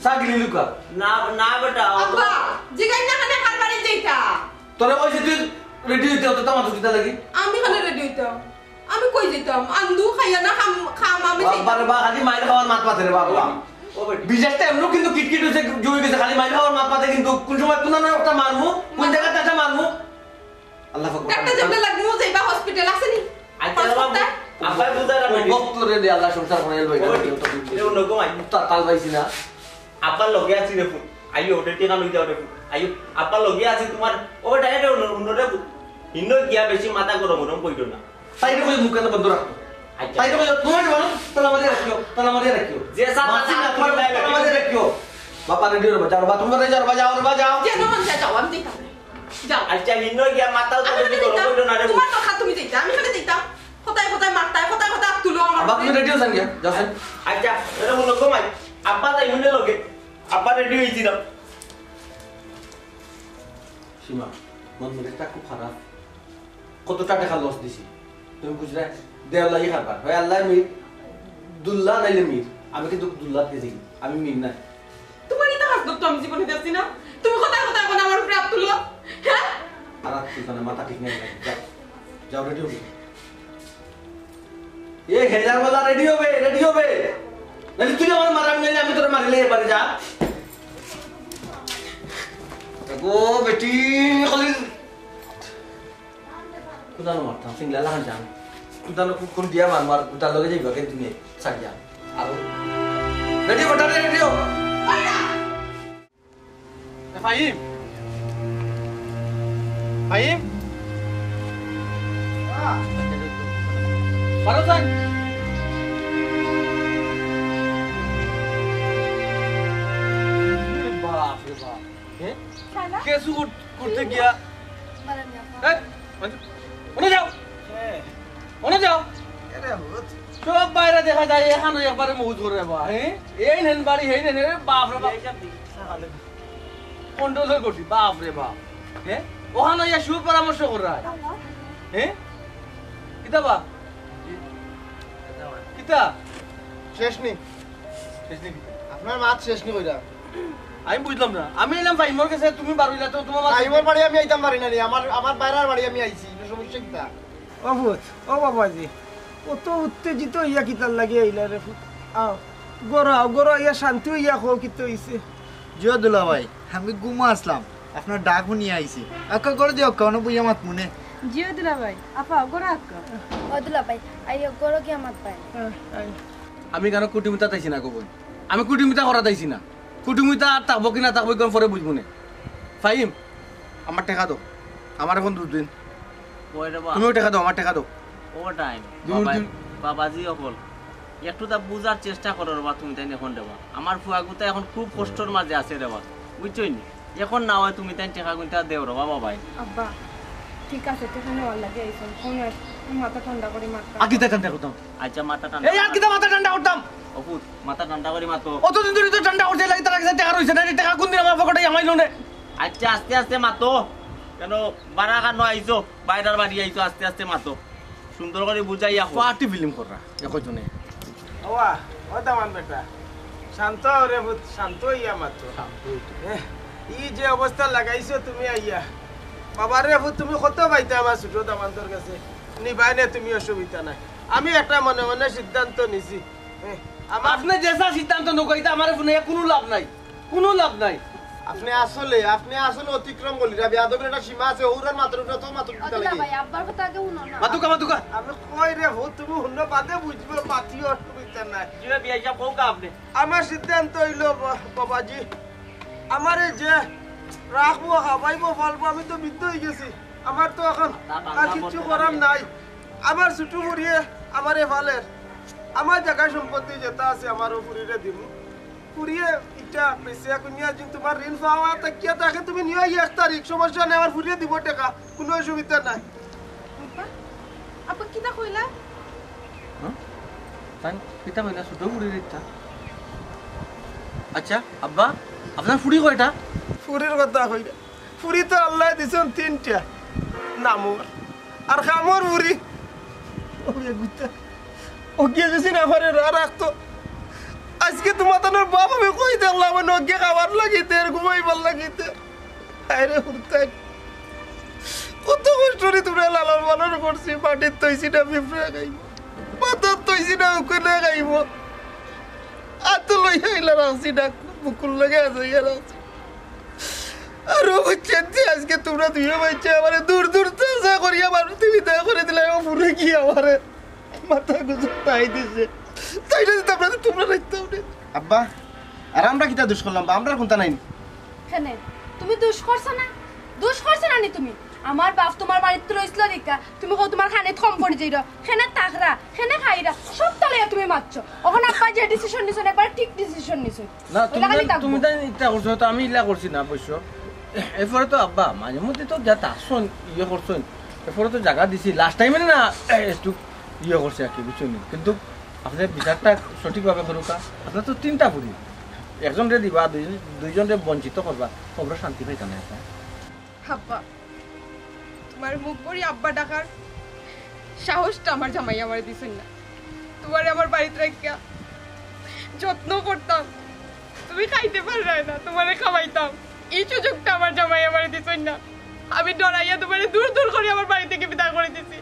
চা গিলি লুকা। না, না বেটা, ও তো আব্বা, জিগাইন না কেনে কার বাড়ি যাইতা? তোরে কইছি তুই রেডি অইতে, অত তামাশা কিতা লাগি? আমি কেনে রেডি অইতাম? আমি কই যাইতাম? আন্দু খাইয়া না খাম, খাম আমি যাইতাম। বাবা রে বা, খালি মাইর খাওয়ার মাত মাতে রে বাবা। ও বেটি। বিদেশ তো এমনও কিন্তু কিটকিট অইছে, জুই গেছে, খালি মাইর খাওয়ার মাত মাতে কিন্তু। কোন সময় কোন একটা মারমু, কোন জায়গাতে একটা মারমু। আল্লাহ পাক ডাক্তার যেমনে লাগবো, যাইবা হসপিটাল আছে নি? আচ্ছা, বাবা, হসপিটাল? আব্বা বুঝার আমি ভক্ত রে, আল্লাহ সংসার করে লই। ও বেটি, এ অন্য কো মাই। তা তাল পাইছি না। আব্বার লগে আছি রে পুত। আইও, ওটা টেকা লই যাও রে পুত। আইও, আব্বার লগে আছি তোমার। ও বেটা, এটা অন্য, অন্য রে পুত। হিন্দু গিয়া বেশি মাথা গরম গরম কইরো না। তাইরে কই মুখ কান বন্ধ রাখো। আচ্ছা। তাইরে কই তোমার বলো, তালা মারি রাখিও, তালা মারি রাখিও। যে সাথে মাসি না, তোমার তালা মারি রাখিও। বাবা রেডি অইবা, যাও বাবা, তোমরা যাও বাবা, যাও বাবা, যাও। যেন মন চায় যাও, আমি যাইতাম না। যাও। আচ্ছা, হিন্দু গিয়া মাথাও তো আমি বেশি খালি গরম যাইতাম। কইরো না রে পুত। তোমার কথা তুমি যাইতা, আমি খালি যাইতাম। কোথায় কোথায় মারতায়, কোথায় কোথায় তুলো আমার। বাবা, তুমি রেডি অইছেন গিয়া? যাও, যাও। আচ্ছা, এটা বলো, ঘুমাই। আব্বা তাই মনে লগে। আব্বা রেডি অইছি না। সীমা, মন মেজাজটা খুব খারাপ। কতটা টাকা লস দিছি। তুমি বুঝরায়? দেওয়ালাই কারবার। হয় আল্লাহ মির, দুল্লা নাইলে মির। আমি কিন্তু দুল্লাত গেছি। আমি মির না। তোমার ইতা হাসদত তো আমি জীবনে দেখছি না। তুমি কোথায় কোথায় এখন আমার উপরে আত তুললো? হ্যাঁ? আর আত তুলতা না, মাথা ঠিক নাই। যাও, যাও, রেডি অও। এ হেজারওয়ালা রেডি অও, রেডি অও। নাইলে তুই আমার মারাম নাইলে আমি তোরে মারিলে এবারে যা। গো বেটি, খালি কুদানো মারতাম, সিংলা লাখান জান। কুদানো কু-, কোন দিয়া মার, মার, কুদার লগে যাইবা, কে তুমি, সারিয়া। আরো। রেডি অও, রেডি অও। এ, ফাহিম। ফাহিম। বারো যান। বাপ রে বাপ। হ্যাঁ? শালা। কেসু কর-, করতে গিয়া। মারেন না। এই, অনো যাও। হ্যাঁ। অনো যাও। এরে ভূত। সব বাইরে দেখা যায়, এখানো একবারে মৌজ করে বা, হ্যাঁ? এই নেন বাড়ি, এই নেন, এরে বাপ রে বাপ। এই সব দিক সকালে। কন্ট্রোল করছি, বাপ রে বাপ। হ্যাঁ? ওখানো ইয়া সুপরামর্শ করায়। হ্যাঁ? কিতা বা? কিতা? শেষ নি? শেষ নি কিতা? আপনার মাত শেষ নি কইরা? আমি বুঝলাম না। আমি এলাম ফাহিমর গেছে, তুমি বারইলা তো তোমার মাত ফাহিমর বাড়ি আমি আইতাম পারি না নি। আমার, আমার বাইরার বাড়ি আমি আইছি। ইনো সমস্যা কিতা? ও পুত, ও বাবাজি, অত উত্তেজিত অইয়া কিতার লাগি আইলা রে পুত? আও, ঘরো আও, ঘরো আইয়া শান্তি অইয়া কও কিতা অইছে। জি ও দুলাভাই, আমি ঘুমো আছলাম, আপনার ডাক হুনিয়া আইছি। আউক্কা ঘরো দিও, আউক্কা অনো বইয়া মাতমুনে। জি ও দুলাভাই, আফা, ঘরো আউক্কা। ও দুলাভাই, আইও ঘরো গিয়া মাতবায়। হ্যাঁ, আই। আমি কেনে কুটুমিতাত আইছি না গো বইন, আমি কুটুমিতা করাত আইছি না। কুটুমিতা আর থাকবো কি না থাকবো, ইখান পরে বুঝমুনে। ফাহিম, আমার টেকা দেও, আমার এখন দুদিন। ওই রে বা। তুমিও টেকা দেও, আমার টেকা দেও। ও টাইম। দুদিন, বাবা, দুদিন। বাবাজি অকল, একটু তা বুঝার চেষ্টা করো রে বা, তুমি তাইন এখন রে বা। আমার ফুয়াগুতা এখন খুব কষ্টর মাঝে আছে রে বা, বুঝছো নি? এখন না অয় তুমি তাইন টেকা গুনতা দেও রে বা, বাবাই। আব্বা, ঠিক আছে, টেকা নেওয়ার লাগি আইছইন, কোন এক মাথা ঠান্ডা করি মারতাম। আগে তা ঠান্ডা করতাম। আচ্ছা, মাথা ঠান্ডা। এই আর কিতা মাথা ঠান্ডা করতাম? ও পুত, মাথা ঠান্ডা করি মাতো। অতদিন ধরি তো ঠান্ডা করতে লাগে, তার কাছে টেকা রইছে না, টেকা কোন দিন আমার পকেটে হামাইলো নে? আচ্ছা, আস্তে আস্তে মাতো। কেনে বারা কানো আইছো, বাইরার বাড়ি আইছো, আস্তে আস্তে মাতো। সুন্দর করি বুঝাইয়া কও। পার্টি ফিল্ম কররা, একজনে। ওয়া, ও দামান বেটা। শান্ত অও রে পুত, শান্ত অইয়া মাতো। শান্ত অইতে। এহ, ই যে অবস্থা লাগাইছো তুমি আইয়া। বাবা রে পুত, তুমি কত পাইতায় আমার ছোট দামান্দর কাছে। নিবায় নে তুমি, অসুবিধা নাই। আমি একটা মনে মনে সিদ্ধান্ত নিছি। এ, আমার আপনে যেছা সিদ্ধান্ত নেউক্কা, ইতা আমারে হুনাইয়া কুনু লাভ নাই, কুনু লাভ নাই। আপনে আসলে, আপনে আসলে অতিক্রম করলিরা, বেয়াদবির একটা সীমা আছে, অউরার মাতর উপরে তো মাতর দিতা আচ্ছা লাগে। ভাই, আব্বার কথা আগে হুনো না। মাতুক্কা, মাতুক্কা। আমি কই রে, ভূত তুমি হুনো বাদে বুঝবো, মাতিও অসুবিধা নাই। জি ভাই, বিয়াই সাব, কউক্কা আপনে। আমার সিদ্ধান্ত অইলো বা-, বাবাজি, আমারে যে রাখবো, খাবাইবো, ফালবো, আমি তো বৃদ্ধ অই গেছি। আমার তো অখন আর কিচ্ছু করার নাই। আমার ছোট ফুরিয়ে আমারে ফালের। আমার জাগা সম্পত্তি যেতা আছে, আমার অউ ফুরিরে দিমু। ফুরিয়ে ইটা বেচিয়া কুনিয়া যদি তুমার ঋণ পাওয়া থাকিয়া থাকে, তুমি নিও আইজ এক তারিখ, সমস্যা নাই, আমার ফুরিয়ে দিবো টেকা, কুনু অসুবিধা নাই। আব্বা, আব্বা, কিতা কইলা? হ্যাঁ? তাই কিতা কইলা? ছোট ফুরির ইটা? আচ্ছা, আব্বা, আপনার ফুরি কয়টা? ফুরির কথা কইরা। ফুরি তো আল্লায় দিছইন তিনটা। নামর। আর কামর ফুরি। ওরে গুতা। অগিয়ে যদি না পারে রা রাখতো। আইজকে তুমার তানোর বাপ আমি কই দেখলাম, মানে অগিয়ে খাবার লাগিতে, ঘুমাইবার লাগিতে। হায়রে হুরতাই। কত কষ্ট করি তুমরারে লালন পালন করছি, মাটিত থইছি না পিঁপড়ায় খাইবো, পাতাত থইছি না উকুনে খাইবো। আতো লইয়া ইলা রাখছি না, বুকুর লগে আজাইয়া রাখছি। আর অউ বাচ্চাইন্তে আইজকে তুমরা দুইও বাচ্চায় আমারে দূর দূর চাচা করিয়া বাড়িতে বিদায় করি দিলায়, অউ ফুরিয়ে কি আমারে মাথা গুজব তাই দিছে। তাই না দিতাম না, তুমরা রাখতাম না। আব্বা, আর আমরা কিতা দুষ করলাম বা? আমরার কুন্তা নাই নি? কেনে? তুমি দুষ করছো না? দুষ করছো না নি তুমি? আমার বাপ তুমার বাড়িত লইছিল দেখিয়া, তুমি কও তুমার খানিত কম পড়ি যাইরো। কেনে থাকরা, কেনে খাইরা, সবতা লইয়া তুমি মাতছো। অখন আব্বা যে decision নিছইন, একবারে ঠিক decision নিছইন। না, ওই তুমি লাগালি তাই, থাকবো। তুমি তাই ইতা করছো, তো আমি ইলা করছি না অবশ্য। এরপরে তো আব্বা মাঝে মধ্যে তো যা তাকছইন, ইয়ে করছইন। এরপরে তো জাগা দিছি, last time-এ না, একটু ইয়ে করছি আর কি, বুঝছো নি? কিন্তু আপনে বিচারটা সঠিকভাবে করুক্কা। আপনার তো তিনটা ফুরি, একজনরে দিবা, দুইজন, দুইজনরে বঞ্চিত করবা, অউরা শান্তি পাইতা না। আব্বা, তুমার মুখ ভরি আব্বা ডাকার সাহসটা আমার জামাই আমারে দিছইন না। তুমারে আমার বাড়িত রাখিয়া যত্ন করতাম, তুমি খাইতে পাররায় না, তুমারে খাওয়াইতাম, ই সুযোগটা আমার জামাই আমারে দিছইন না। আমি ডরাইয়া তুমারে দূর দূর করি আমার বাড়ি থাকি বিদায় করি দিছি,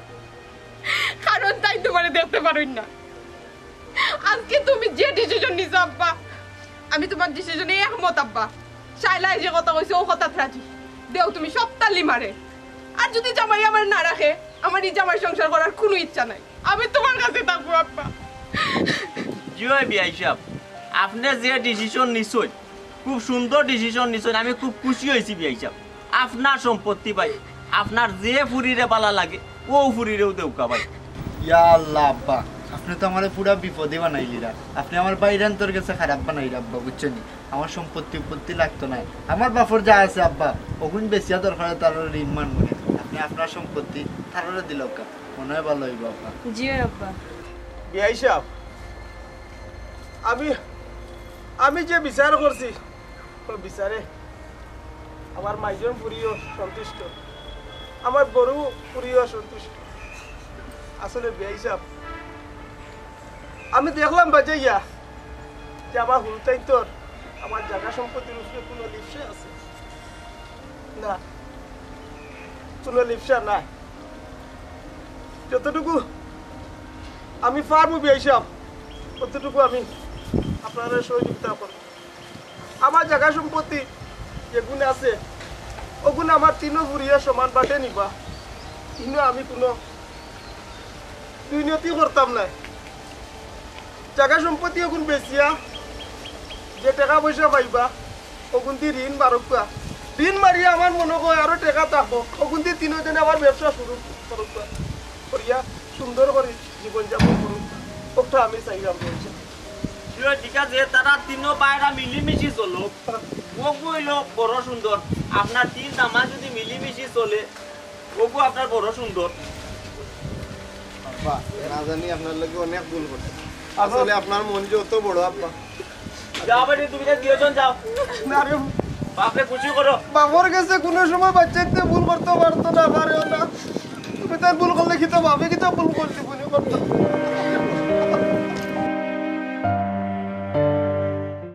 কারণ তাই তুমারে দেখতে পারইন না। আইজকে তুমি যে decision নিছো আব্বা, আমি তুমার decision-এ একমত আব্বা। শায়লায় যে কথা কইছে, অউ কথাত রাজি। দেও তুমি সবতা লিমারে। আর যদি জামাই আমারে না রাখে, আমার ই জামাই সংসার করার কুনু ইচ্ছা নাই। আমি তুমার কাছে থাকমু আব্বা। জি অয় বিয়াই সাব, আপনে যে decision নিছইন, খুব সুন্দর decision নিছইন, আমি খুব খুশি অইছি বিয়াই সাব। আপনার সম্পত্তি ভাই, আপনার যে ফুরিরে ভালা লাগে, অউ ফুরিরেউ দেউক্কা ভাই। ইয়া আল্লাহ আব্বা, আপনে তো আমারে পুরা বিপদী বানাইলিরা। আপনে আমার ভাইরান্তর গেছে খারাপ বানাইরা আব্বা, বুঝছো নি? আমার সম্পত্তি উম্পত্তি লাগতো নায়। আমার বাপর যা আছে আব্বা, অগুন বেচিয়া দরকার অয় তারার ঋণ মানমুনে। আপনে আপনার সম্পত্তি তারারে দিলাউক্কা, মনে অয় ভালা অইবো আব্বা। জি অয় আব্বা। বিয়াই সাব, আমি, আমি যে বিচার করছি, অউ বিচারে আমার মাইজন ফুরিও সন্তুষ্ট, আমার বড় ফুরিও সন্তুষ্ট। আসলে বিয়াই সাব, আমি দেখলাম বাজাইয়া যে আমার হুরুতাইন্তর আমার জাগা সম্পত্তির উপরে কুনু লিপ্সা আছে না, কুনু লিপ্সা নাই। যতটুকু আমি পারমু বিয়াই সাব, ততটুকু আমি আপনারারে সহযোগিতা করমু। আমার জাগা সম্পত্তি যেগুন আছে, অগুন আমার তিনো ফুরিয়ে সমান ভাগে নিবা। ইনো আমি কুনু দুর্নীতি করতাম নায়। জাগা সম্পত্তি অগুন বেচিয়া যে টেকা পয়সা পাইবা, অগুন দি ঋণ মারউক্কা। ঋণ মারিয়া আমার মনো অয় আরো টেকা থাকবো, অগুন দি তিনো জনে আমার ব্যবসা শুরু করউক্কা। করিয়া সুন্দর করি জীবন যাপন করুক্কা। অউটা আমি চাইরাম। ঠিক আছে, তারা তিনো ভাইরা মিলিমিশি চলো। অগু অইলো বড় সুন্দর। আপনার তিন জামাই যদি মিলিমিশি চলে, অগু আপনার বড় সুন্দর। আব্বা, না জানি আপনার লগে অনেক ভুল করছি। আব্বা। আসলে আপনার মন যে অত বড়, আব্বা। যাও বেটি, তুমি তো দুইজন যাও। না রে। বাপরে খুশি করো। বাপর গেছে কুনু সময় বাচ্চাইন্তে ভুল করতো পারতো না, পারেও না। তুমি তাই ভুল করলে কিতা বাপে কিতা ভুল করলি মনে করতো?